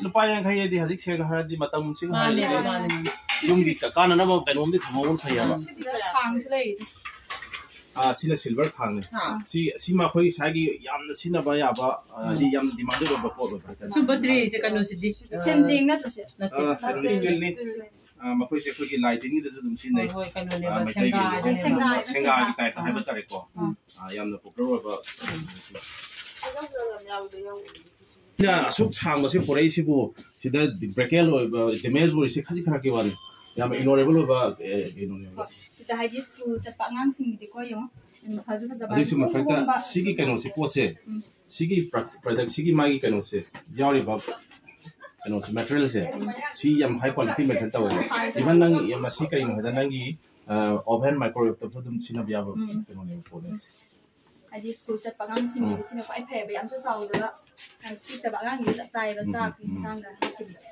ꯂꯨꯄꯥ ꯌꯥꯡꯈꯩ ꯍꯥꯏꯗꯤ ꯍꯧꯖꯤꯛ ꯁꯦꯡꯅ ꯍꯥꯏꯔꯗꯤ ꯃꯇꯝꯁꯤꯒ ꯃꯥꯅꯦ, ꯍꯥꯏꯔꯗꯤ ꯃꯥꯅꯦ, ꯃꯥꯅꯦ꯫ ꯌꯨꯝꯒꯤ ꯀ-, ꯀꯥꯟꯅꯅꯕ ꯀꯩꯅꯣꯝꯗꯤ ꯊꯝꯍꯧꯕꯅ ꯐꯩꯌꯦꯕ꯫ ꯁꯤꯗ ꯈꯥꯡꯁꯨ ꯂꯩꯔꯤ꯫ ꯑꯥ, ꯁꯤꯅ ꯁꯤꯜꯚꯔ ꯈꯥꯡꯅꯦ꯫ ꯑꯥ꯫ ꯁꯤ, ꯁꯤꯃ ꯑꯩꯈꯣꯏ ꯏꯁꯥꯒꯤ ꯌꯥꯝꯅ ꯁꯤꯖꯤꯟꯅꯕ ꯌꯥꯕ, ꯑ, ꯎꯝ꯫ ꯍꯥꯏꯗꯤ ꯌꯥꯝ ꯗꯤꯃꯥꯟꯗꯦꯠ ꯑꯣꯏꯕ ꯄꯣꯠ ꯑꯣꯏꯕ ꯍꯥꯏꯇꯥꯔꯦ꯫ ꯁꯨꯝꯕ ꯇ꯭ꯔꯦꯁꯦ ꯀꯩꯅꯣꯁꯤꯗꯤ? ꯁꯦꯟꯖꯦꯡ ꯅꯠꯇ꯭ꯔꯣ ꯁꯦ? ꯅꯠꯇꯦ꯫ ꯑ, ꯀꯩꯅꯣ, ꯁ꯭ꯇꯤꯜꯅꯤ꯫ ꯑ, ꯃꯈꯣꯏꯁꯦ ꯑꯩꯈꯣꯏꯒꯤ ꯂꯥꯏ ꯇꯤꯟꯒꯤꯗꯁꯨ ꯑꯗꯨꯝ ꯁꯤꯖꯤꯟꯅꯩ꯫ ꯍꯣꯏ, ꯍꯣꯏ, ꯀꯩꯅꯣꯅꯦꯕ, ꯑ, ꯃꯩꯇꯩꯒꯤ ꯁꯦꯡꯒꯥ ꯍꯥꯏꯗꯅ ꯁꯦꯡꯒꯥ, ꯁꯦꯡꯒꯥꯒꯤ ꯁꯦꯡꯒꯥ꯫ ꯇꯥꯏꯞꯇ ꯍꯥꯏꯕ ꯇꯥꯔꯦꯀꯣ꯫ ꯎꯝ꯫ ꯑ, ꯌꯥꯝꯅ ꯄꯣꯄꯨꯂꯔ ꯑꯣꯏꯕ꯫ ꯁꯤꯅ ꯑꯁꯨꯛ ꯁꯥꯡꯕꯁꯦ ꯄꯨꯔꯛꯏꯁꯤꯕꯨ ꯁꯤꯗ ꯕ꯭ꯔꯦꯀꯦꯜ ꯑꯣꯏꯕ, ꯗꯦꯃꯦꯖ ꯑꯣꯏꯔꯤꯁꯦ ꯈꯖꯤꯛ ꯈꯔꯛꯀꯤ ꯋꯥꯅꯤ꯫ ꯌꯥꯝꯅ ꯏꯅꯣꯔꯦꯕꯜ ꯑꯣꯏꯕ, ꯑꯦ, ꯀꯩꯅꯣꯅꯦꯕ꯫ ꯍꯣꯏ, ꯁꯤꯗ ꯍꯥꯏꯗꯤ ꯁ꯭ꯀꯨꯜ ꯆꯠꯄ ꯑꯉꯥꯡꯁꯤꯡꯒꯤꯗꯤꯀꯣ ꯌꯦꯡꯉꯣ꯫ ꯎꯝ, ꯐꯁꯨ ꯐꯖꯕ, ꯑꯗꯨꯏꯁꯨ ꯍꯣꯡꯁꯨ ꯃꯊꯛꯇ ꯍꯣꯡꯕ꯫ ꯁꯤꯒꯤ ꯀꯩꯅꯣꯁꯦ, ꯄꯣꯠꯁꯦ, ꯎꯝ꯫ ꯁꯤꯒꯤ ꯄ꯭ꯔ-, ꯄ꯭ꯔꯗꯛ, ꯁꯤꯒꯤ ꯃꯥꯒꯤ ꯀꯩꯅꯣꯁꯦ, ꯌꯥꯎꯔꯤꯕ ꯀꯩꯅꯣꯁꯦ, ꯃꯦꯇꯔꯤꯌꯦꯜꯁꯦ, ꯁꯤ ꯌꯥꯝ ꯍꯥꯏ ꯀ꯭ꯋꯥꯂꯤꯇꯤ ꯃꯦꯇꯔꯤꯌꯦꯜ ꯇꯧꯋꯦ꯫ ꯏꯚꯟ ꯅꯪ ꯃꯁꯤ ꯀꯩꯅꯣ ꯍꯥꯏꯗ ꯅꯪꯒꯤ, ꯑ, ꯑꯣꯚꯦꯟ ꯃꯥꯏꯀ꯭ꯔꯣꯋꯦꯕꯇꯁꯨ ꯑꯗꯨꯝ ꯁꯤꯖꯤꯟꯅꯕ ꯌꯥꯕ ꯎꯝ꯫ ꯀꯩꯅꯣꯅꯦꯕ, ꯄꯣꯠꯅꯦꯕ꯫ ꯍꯥꯏꯗꯤ ꯁ꯭ꯀꯨꯜ ꯆꯠꯄ ꯑꯉꯥꯡꯁꯤꯡꯒꯤꯗꯤ ꯎꯝ꯫ ꯁꯤꯅ ꯈ꯭ꯋꯥꯏ ꯐꯩꯌꯦꯕ, ꯌꯥꯝꯁꯨ ꯆꯥꯎꯗꯕ, ꯌꯥꯝꯁꯨ ꯄꯤꯛꯇꯕ, ꯑꯉꯥꯡꯒꯤꯗꯤ ꯆꯞ ꯆꯥꯏꯌꯦꯕ, ꯎꯝ, ꯆꯥꯛ ꯎꯝ꯫ ꯏꯟꯁꯥꯡꯒ ꯍꯥꯞꯈꯤꯕꯗ꯫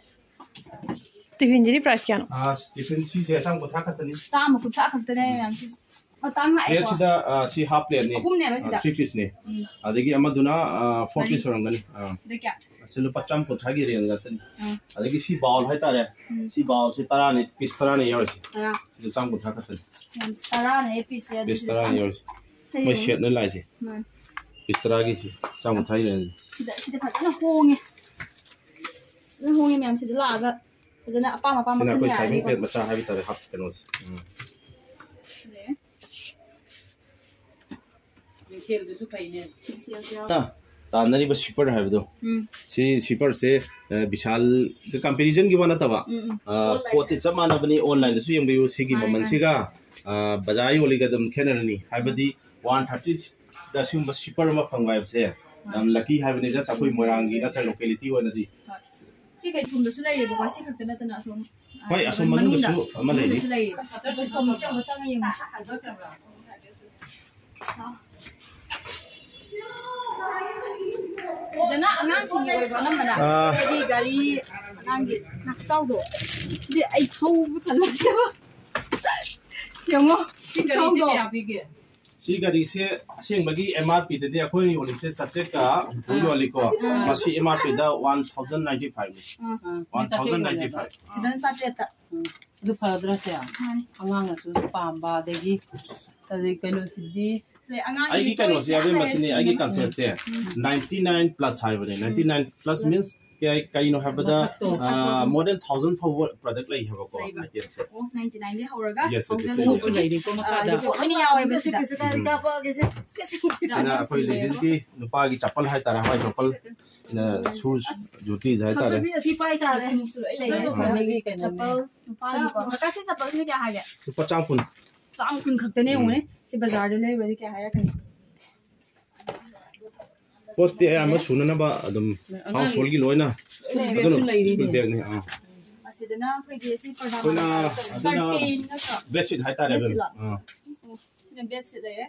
ꯇꯤꯐꯤꯟꯁꯤꯗꯤ ꯄ꯭ꯔꯥꯏꯁ ꯀꯌꯥꯅꯣ? ꯑꯥ, ꯇꯤꯐꯤꯟ ꯁꯤꯁꯦ ꯆꯥꯝꯃ ꯀꯨꯟꯊ꯭ꯔꯥ ꯈꯛꯇꯅꯤ꯫ ꯆꯥꯝꯃ ꯀꯨꯟꯊ꯭ꯔꯥ ꯈꯛꯇꯅꯦ ꯎꯝ꯫ ꯃꯌꯥꯝꯁꯤ꯫ ꯑꯣ, ꯇꯥꯡ ꯂꯥꯛꯑꯦꯀꯣ? ꯄ꯭ꯂꯦꯠꯁꯤꯗ, ꯑꯥ, ꯁꯤ ꯍꯥꯐ ꯄ꯭ꯂꯦꯠꯅꯤ꯫ ꯑꯍꯨꯝꯅꯦꯕ ꯁꯤꯗ? ꯑꯥ, ꯊ꯭ꯔꯤ ꯄꯤꯁꯅꯤ꯫ ꯎꯝ꯫ ꯑꯗꯒꯤ ꯑꯃꯗꯨꯅ, ꯑꯥ, ꯐꯣꯔ ꯃꯔꯤ꯫ ꯄꯤꯁ ꯑꯣꯏꯔꯝꯒꯅꯤ꯫ ꯑꯥ꯫ ꯁꯤꯗ ꯀꯌꯥ? ꯑꯁꯤ ꯂꯨꯄꯥ ꯆꯥꯝꯃ ꯀꯨꯟꯊ꯭ꯔꯥꯒꯤ ꯔꯦꯟꯖ ꯉꯥꯛꯇꯅꯤ꯫ ꯎꯝ꯫ ꯑꯗꯒꯤ ꯁꯤ ꯕꯥꯎꯜ ꯍꯥꯏꯇꯥꯔꯦ꯫ ꯎꯝ꯫ ꯁꯤ ꯕꯥꯎꯜꯁꯦ ꯇꯔꯥꯅꯤ, ꯄꯤꯁ ꯇꯔꯥꯅꯤ ꯌꯥꯎꯔꯤꯁꯦ꯫ ꯇꯔꯥ꯫ ꯁꯤꯗ ꯆꯥꯝꯃ ꯀꯨꯟꯊ꯭ꯔꯥ ꯈꯛꯇꯅꯤ꯫ ꯌꯥꯝ ꯇꯔꯥꯅꯦ ꯄꯤꯁꯁꯦ, ꯄꯤꯁ ꯑꯗꯨꯗꯤ ꯇꯔꯥꯅꯤ ꯆꯥꯝꯃ꯫ ꯌꯥꯎꯔꯤꯁꯦ꯫ ꯍꯩꯌꯦ꯫ ꯃꯣꯏ ꯁꯦꯠꯅ ꯂꯥꯛꯏꯁꯦ꯫ ꯃꯥꯅꯤ꯫ ꯄꯤꯁ ꯇꯔꯥꯒꯤꯁꯤ ꯆꯥꯝꯃ ꯀꯨꯟꯊ꯭ꯔꯥꯒꯤ ꯂꯩꯔꯅꯤ꯫ ꯁꯤꯗ, ꯁꯤꯗ ꯐꯖꯅ ꯍꯣꯡꯉꯦ꯫ ꯐꯖꯅ ꯍꯣꯡꯉꯦ ꯃꯌꯥꯝ꯫ ꯁꯤꯗ ꯂꯥꯛꯑꯒ ꯐꯖꯅ ꯑꯄꯥꯝ ꯑꯄꯥꯝꯕ ꯁꯤꯅ ꯈꯟ ꯑꯩꯈꯣꯏ ꯁꯥꯏꯚꯤꯡ ꯌꯥꯔꯅꯤꯀꯣ꯫ ꯄꯦꯠ ꯃꯆꯥ ꯍꯥꯏꯕ ꯇꯥꯔꯦ, ꯍꯥꯞ ꯀꯩꯅꯣꯁꯦ꯫ ꯎꯝ꯫ ꯁꯤꯗ꯫ ꯃꯤꯡꯁꯦꯜꯗꯨꯁꯨ ꯐꯩꯅꯦ꯫ ꯃꯤꯡꯁꯦꯜꯁꯨ ꯌꯥꯎ-, ꯑꯥ꯫ ꯇꯥꯟꯅꯔꯤꯕ ꯁ꯭ꯋꯤꯄꯔ ꯍꯥꯏꯕꯗꯣ, ꯎꯝ꯫ ꯁꯤ ꯁ꯭ꯋꯤꯄꯔꯁꯦ, ꯑ, ꯕꯤꯁꯥꯜꯒ ꯀꯝꯄꯦꯔꯤꯖꯟꯒꯤ ꯋꯥ ꯅꯠꯇꯕ, ꯎꯝ, ꯎꯝ꯫ ꯑ, ꯄꯣꯠꯇꯤ ꯆꯞ ꯃꯥꯟꯅꯕꯅꯤ, ꯑꯣꯟꯂꯥꯏꯟꯗꯁꯨ ꯌꯦꯡꯕꯤꯌꯨ꯫ ꯁꯤꯒꯤ ꯃꯥꯅꯦ, ꯃꯃꯜꯁꯤꯒ, ꯑ, ꯕꯖꯥꯔ ꯌꯣꯜꯂꯤꯒ ꯑꯗꯨꯝ ꯈꯦꯠꯅꯔꯅꯤ꯫ ꯍꯥꯏꯕꯗꯤ ꯋꯥꯟ ꯊꯥꯔꯇꯤꯗ ꯑꯁꯤꯒꯨꯝꯕ ꯁ꯭ꯋꯤꯄꯔ ꯑꯃ ꯐꯪꯕ ꯍꯥꯏꯕꯁꯦ ꯌꯥꯝ ꯂꯛꯀꯤ ꯍꯥꯏꯕꯅꯤ꯫ ꯖꯁ ꯑꯩꯈꯣꯏ ꯃꯣꯏꯔꯥꯡꯒꯤ ꯅꯠꯇ꯭ꯔꯒ ꯂꯣꯀꯦꯂꯤꯇꯤ ꯑꯣꯏꯅꯗꯤ꯫ ꯍꯣꯏ꯫ ꯁꯤ ꯀꯩ ꯁꯣꯝꯗꯁꯨ ꯂꯩꯌꯦꯕꯀꯣ, ꯁꯤ ꯈꯛꯇ ꯅꯠꯇꯅ ꯑꯁꯣꯝ, ꯍꯣꯏ, ꯑꯁꯣꯝ ꯃꯅꯨꯡꯗꯁꯨ ꯃꯅꯨꯡꯗ, ꯑꯃ ꯂꯩꯔꯤ꯫ ꯃꯅꯨꯡꯗꯁꯨ ꯂꯩꯌꯦ꯫ ꯑꯗꯣ ꯁꯣꯝꯁꯦ ꯑꯃꯨꯛ ꯆꯪꯉ ꯌꯦꯡꯉꯨꯁꯤ꯫ ꯁꯤꯗꯅ ꯑꯉꯥꯡꯁꯤꯡꯒꯤ ꯑꯣꯏꯕ ꯑꯅꯝꯕꯅ, ꯑꯥ꯫ ꯍꯥꯏꯗꯤ ꯒꯥꯔꯤ ꯑꯉꯥꯡꯒꯤ ꯈꯨꯆꯥꯎꯗꯣ, ꯁꯤꯗꯤ ꯑꯩ ꯊꯧꯕ ꯆꯜꯂꯛꯇꯦꯕ꯫ ꯌꯦꯡꯉꯣ, ꯁꯤ ꯒꯥꯔꯤꯁꯦ ꯈꯨꯆꯥꯎꯗꯣ꯫ ꯀꯌꯥ ꯄꯤꯒꯦ? ꯁꯤ ꯒꯥꯔꯤꯁꯦ ꯑꯁꯦꯡꯕꯒꯤ ꯑꯦꯝ ꯑꯥꯔ ꯄꯤꯗꯗꯤ ꯑꯩꯈꯣꯏ ꯌꯣꯜꯂꯤꯁꯦ ꯆꯥꯇ꯭ꯔꯦꯠꯀ ꯍꯨꯝꯐꯨ ꯑꯥ꯫ ꯌꯣꯜꯂꯤꯀꯣ꯫ ꯑꯥ꯫ ꯃꯁꯤ ꯑꯦꯝ ꯑꯥꯔ ꯄꯤꯗ ꯋꯥꯟ ꯊꯥꯎꯖꯟ ꯅꯥꯏꯟꯇꯤ ꯐꯥꯏꯚꯅꯤ꯫ ꯑꯥ꯫ One thousand ninety five. ꯁꯤꯗꯅ ꯆꯥꯇ꯭ꯔꯦꯠꯇ꯫ ꯎꯝ꯫ ꯑꯗꯨ ꯐꯗ꯭ꯔꯁꯦ? ꯃꯥꯅꯤ꯫ ꯑꯉꯥꯡꯅꯁꯨ ꯄꯥꯝꯕ, ꯑꯗꯒꯤ, ꯑꯗꯩ ꯀꯩꯅꯣꯁꯤꯗꯤ ꯑꯗꯩ ꯑꯉꯥꯡꯒꯤ ꯑꯩꯒꯤ ꯀꯩꯅꯣꯁꯦ ꯇꯣꯏꯁ ꯌꯥꯎꯋꯦ, ꯃꯁꯤꯅꯤ ꯑꯩꯒꯤ ꯂꯩꯔꯦ꯫ ꯀꯟꯁꯦꯞꯁꯦ꯫ ꯎꯝ꯫ ꯅꯥꯏꯟꯇꯤ ꯅꯥꯏꯟ ꯄ꯭ꯂꯁ ꯍꯥꯏꯕꯅꯦ꯫ ꯎꯝ꯫ ꯅꯥꯏꯟꯇꯤ ꯅꯥꯏꯟ ꯄ꯭ꯂꯁ ꯃꯤꯟꯁ ꯀꯩ-, ꯀꯩꯅꯣ ꯍꯥꯏꯕꯗ, ꯃꯊꯛꯇꯣ꯫ ꯑꯥ, more than thousand ꯐꯥꯎꯕ ꯄ꯭ꯔꯗꯛ ꯂꯩ ꯍꯥꯏꯕꯀꯣ, ꯂꯩꯕ꯫ ꯑꯥꯏꯇꯦꯝꯁꯦ꯫ ꯑꯣ, ꯅꯥꯏꯟꯇꯤ ꯅꯥꯏꯟꯗꯒꯤ ꯍꯧꯔꯒ ꯌꯦꯁ, ꯊꯥꯎꯖꯟ ꯌꯦꯁ, ꯐꯥꯎꯕ ꯌꯦꯁ꯫ ꯂꯩꯔꯦꯀꯣ ꯃꯈꯥꯗ꯫ ꯑꯥ, ꯑꯗꯨ ꯂꯣꯏꯅ ꯌꯥꯎꯋꯦꯕ ꯁꯤꯗ꯫ ꯎꯝ꯫ ꯁꯤꯗ꯫ ꯁꯤꯅ ꯑꯩꯈꯣꯏ ꯂꯦꯗꯤꯁꯀꯤ ꯅꯨꯄꯥꯒꯤ ꯆꯄꯜ ꯍꯥꯏꯇꯥꯔꯦ, ꯍꯋꯥꯏ ꯆꯄꯜ, ꯑ, ꯁꯨꯁ, ꯖꯨꯇꯤꯁ ꯍꯥꯏꯇꯥꯔꯦ꯫ ꯈꯛꯇꯗꯤ ꯑꯁꯤ ꯄꯥꯏ ꯇꯥꯔꯦ꯫ ꯈꯣꯡꯎꯞꯁꯨ ꯂꯣꯏ ꯂꯩꯔꯦ ꯅꯪ ꯁꯤꯗ꯫ ꯅꯨꯄꯥꯒꯤ ꯀꯩꯅꯣꯅꯦ꯫ ꯆꯄꯜ, ꯅꯨꯄꯥꯒꯤꯀꯣ꯫ ꯀꯀꯥ, ꯁꯤ ꯆꯄꯜꯁꯤꯅ ꯀꯌꯥ ꯍꯥꯏꯒꯦ? ꯂꯨꯄꯥ ꯆꯥꯝ ꯀꯨꯟ꯫ ꯆꯥꯝ ꯀꯨꯟ ꯈꯛꯇꯅꯦ, ꯎꯝ꯫ ꯌꯦꯡꯉꯨꯅꯦ꯫ ꯁꯤ ꯕꯖꯥꯔꯗ ꯂꯩꯕꯗꯤ ꯀꯌꯥ ꯍꯥꯏꯔꯛꯀꯅꯤ? ꯄꯣꯠꯇꯤ ꯑꯌꯥꯝꯕ ꯁꯨꯅꯅꯕ ꯑꯗꯨꯝ ꯑꯉꯥꯡꯒꯤ ꯍꯥꯎꯁ ꯍꯣꯜꯒꯤ ꯂꯣꯏꯅ ꯂꯩꯔꯦ꯫ ꯑꯗꯨꯅ ꯕꯦꯒꯁꯨ ꯂꯩꯔꯤꯅꯦ꯫ ꯁ꯭ꯀꯨꯜ ꯕꯦꯒꯅꯤ꯫ ꯑꯥ꯫ ꯑꯁꯤꯗꯅ ꯑꯩꯈꯣꯏꯒꯤ ꯁꯤ ꯄꯔꯗꯥ ꯑꯩꯈꯣꯏꯅ ꯃꯆꯥ ꯑꯗꯨꯅ ꯀꯔꯇꯦꯟ ꯅꯠꯇ꯭ꯔꯣ? ꯕꯦꯗꯁꯤꯠ ꯍꯥꯏꯇꯥꯔꯦ, ꯑꯗꯨꯝ꯫ ꯕꯦꯗꯁꯤꯠꯂꯣ? ꯑꯥ꯫ ꯑꯣ, ꯁꯤꯅ ꯕꯦꯗꯁꯤꯠ ꯂꯩꯔꯦ꯫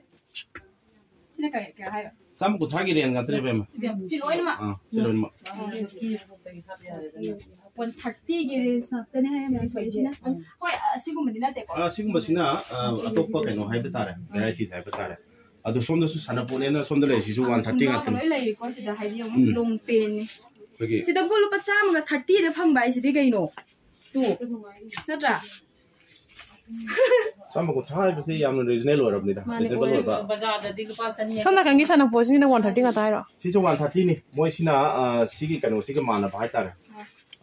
ꯁꯤꯅ ꯀꯌꯥ, ꯀꯌꯥ ꯍꯥꯏꯕ? ꯆꯥꯝꯃ ꯀꯨꯟꯊ꯭ꯔꯥꯒꯤ ꯔꯦꯟꯖ ꯉꯥꯛꯇꯅꯦ, ꯏꯕꯦꯝꯃ꯫ ꯁꯤ ꯂꯣꯏꯅꯃꯛ? ꯑꯥ, ꯁꯤ ꯂꯣꯏꯅꯃꯛ꯫ ꯋꯥꯟ ꯊꯥꯔꯇꯤꯒꯤ ꯔꯦꯟꯖ ꯉꯥꯛꯇꯅꯦ ꯍꯥꯏꯌꯦ, ꯃꯌꯥꯝ ꯁꯤꯁꯤꯅ꯫ ꯍꯣꯏ, ꯑ, ꯁꯤꯒꯨꯝꯕꯗꯤ ꯅꯠꯇꯦꯀꯣ꯫ ꯑ, ꯁꯤꯒꯨꯝꯕꯁꯤꯅ, ꯑ, ꯑꯇꯣꯞꯄ ꯀꯩꯅꯣ ꯍꯥꯏꯕ ꯇꯥꯔꯦ, ꯚꯦꯔꯥꯏꯇꯤꯁ ꯍꯥꯏꯕ ꯇꯥꯔꯦ꯫ ꯑꯗꯣ ꯁꯣꯝꯗꯁꯨ ꯁꯥꯟꯅꯄꯣꯠꯅꯦꯅ ꯁꯣꯝꯗ ꯂꯩꯔꯤꯁꯤꯁꯨ ꯋꯥꯟ ꯊꯥꯔꯇꯤ ꯉꯥꯛꯇꯅꯤ꯫ ꯂꯣꯏ ꯂꯩꯔꯤꯀꯣ ꯁꯤꯗ, ꯍꯥꯏꯗꯤ ꯌꯦꯡꯉꯨ, ꯎꯝ꯫ ꯂꯣꯡ ꯄꯦꯟꯅꯤ꯫ ꯑꯩꯈꯣꯏꯒꯤ ꯁꯤꯗꯕꯨ ꯂꯨꯄꯥ ꯆꯥꯝꯃꯒ ꯊꯥꯔꯇꯤꯗ ꯐꯪꯕ ꯍꯥꯏꯁꯤꯗꯤ ꯀꯩꯅꯣ? ꯇꯨ꯫ ꯅꯠꯇ꯭ꯔꯥ? ꯆꯥꯝꯃ ꯀꯨꯟꯊ꯭ꯔꯥ ꯍꯥꯏꯕꯁꯤ ꯌꯥꯝꯅ ꯔꯤꯖꯅꯦꯕꯜ ꯑꯣꯏꯔꯕꯅꯤꯗ, ꯃꯥꯅꯦ, ꯔꯤꯖꯅꯦꯕꯜ ꯑꯣꯏꯕ꯫ ꯕꯖꯥꯔꯗꯗꯤ ꯂꯨꯄꯥ ꯆꯅꯤ ꯁꯣꯝ ꯅꯥꯀꯟꯒꯤ ꯁꯥꯟꯅꯄꯣꯠꯁꯤꯅ ꯋꯥꯟ ꯊꯥꯔꯇꯤ ꯉꯥꯛꯇ ꯍꯥꯏꯔꯣ? ꯁꯤꯁꯨ ꯋꯥꯟ ꯊꯥꯔꯇꯤꯅꯤ꯫ ꯃꯣꯏꯁꯤꯅ, ꯑ, ꯁꯤꯒꯤ ꯀꯩꯅꯣꯁꯤꯒ ꯃꯥꯟꯅꯕ ꯍꯥꯏꯇꯥꯔꯦ,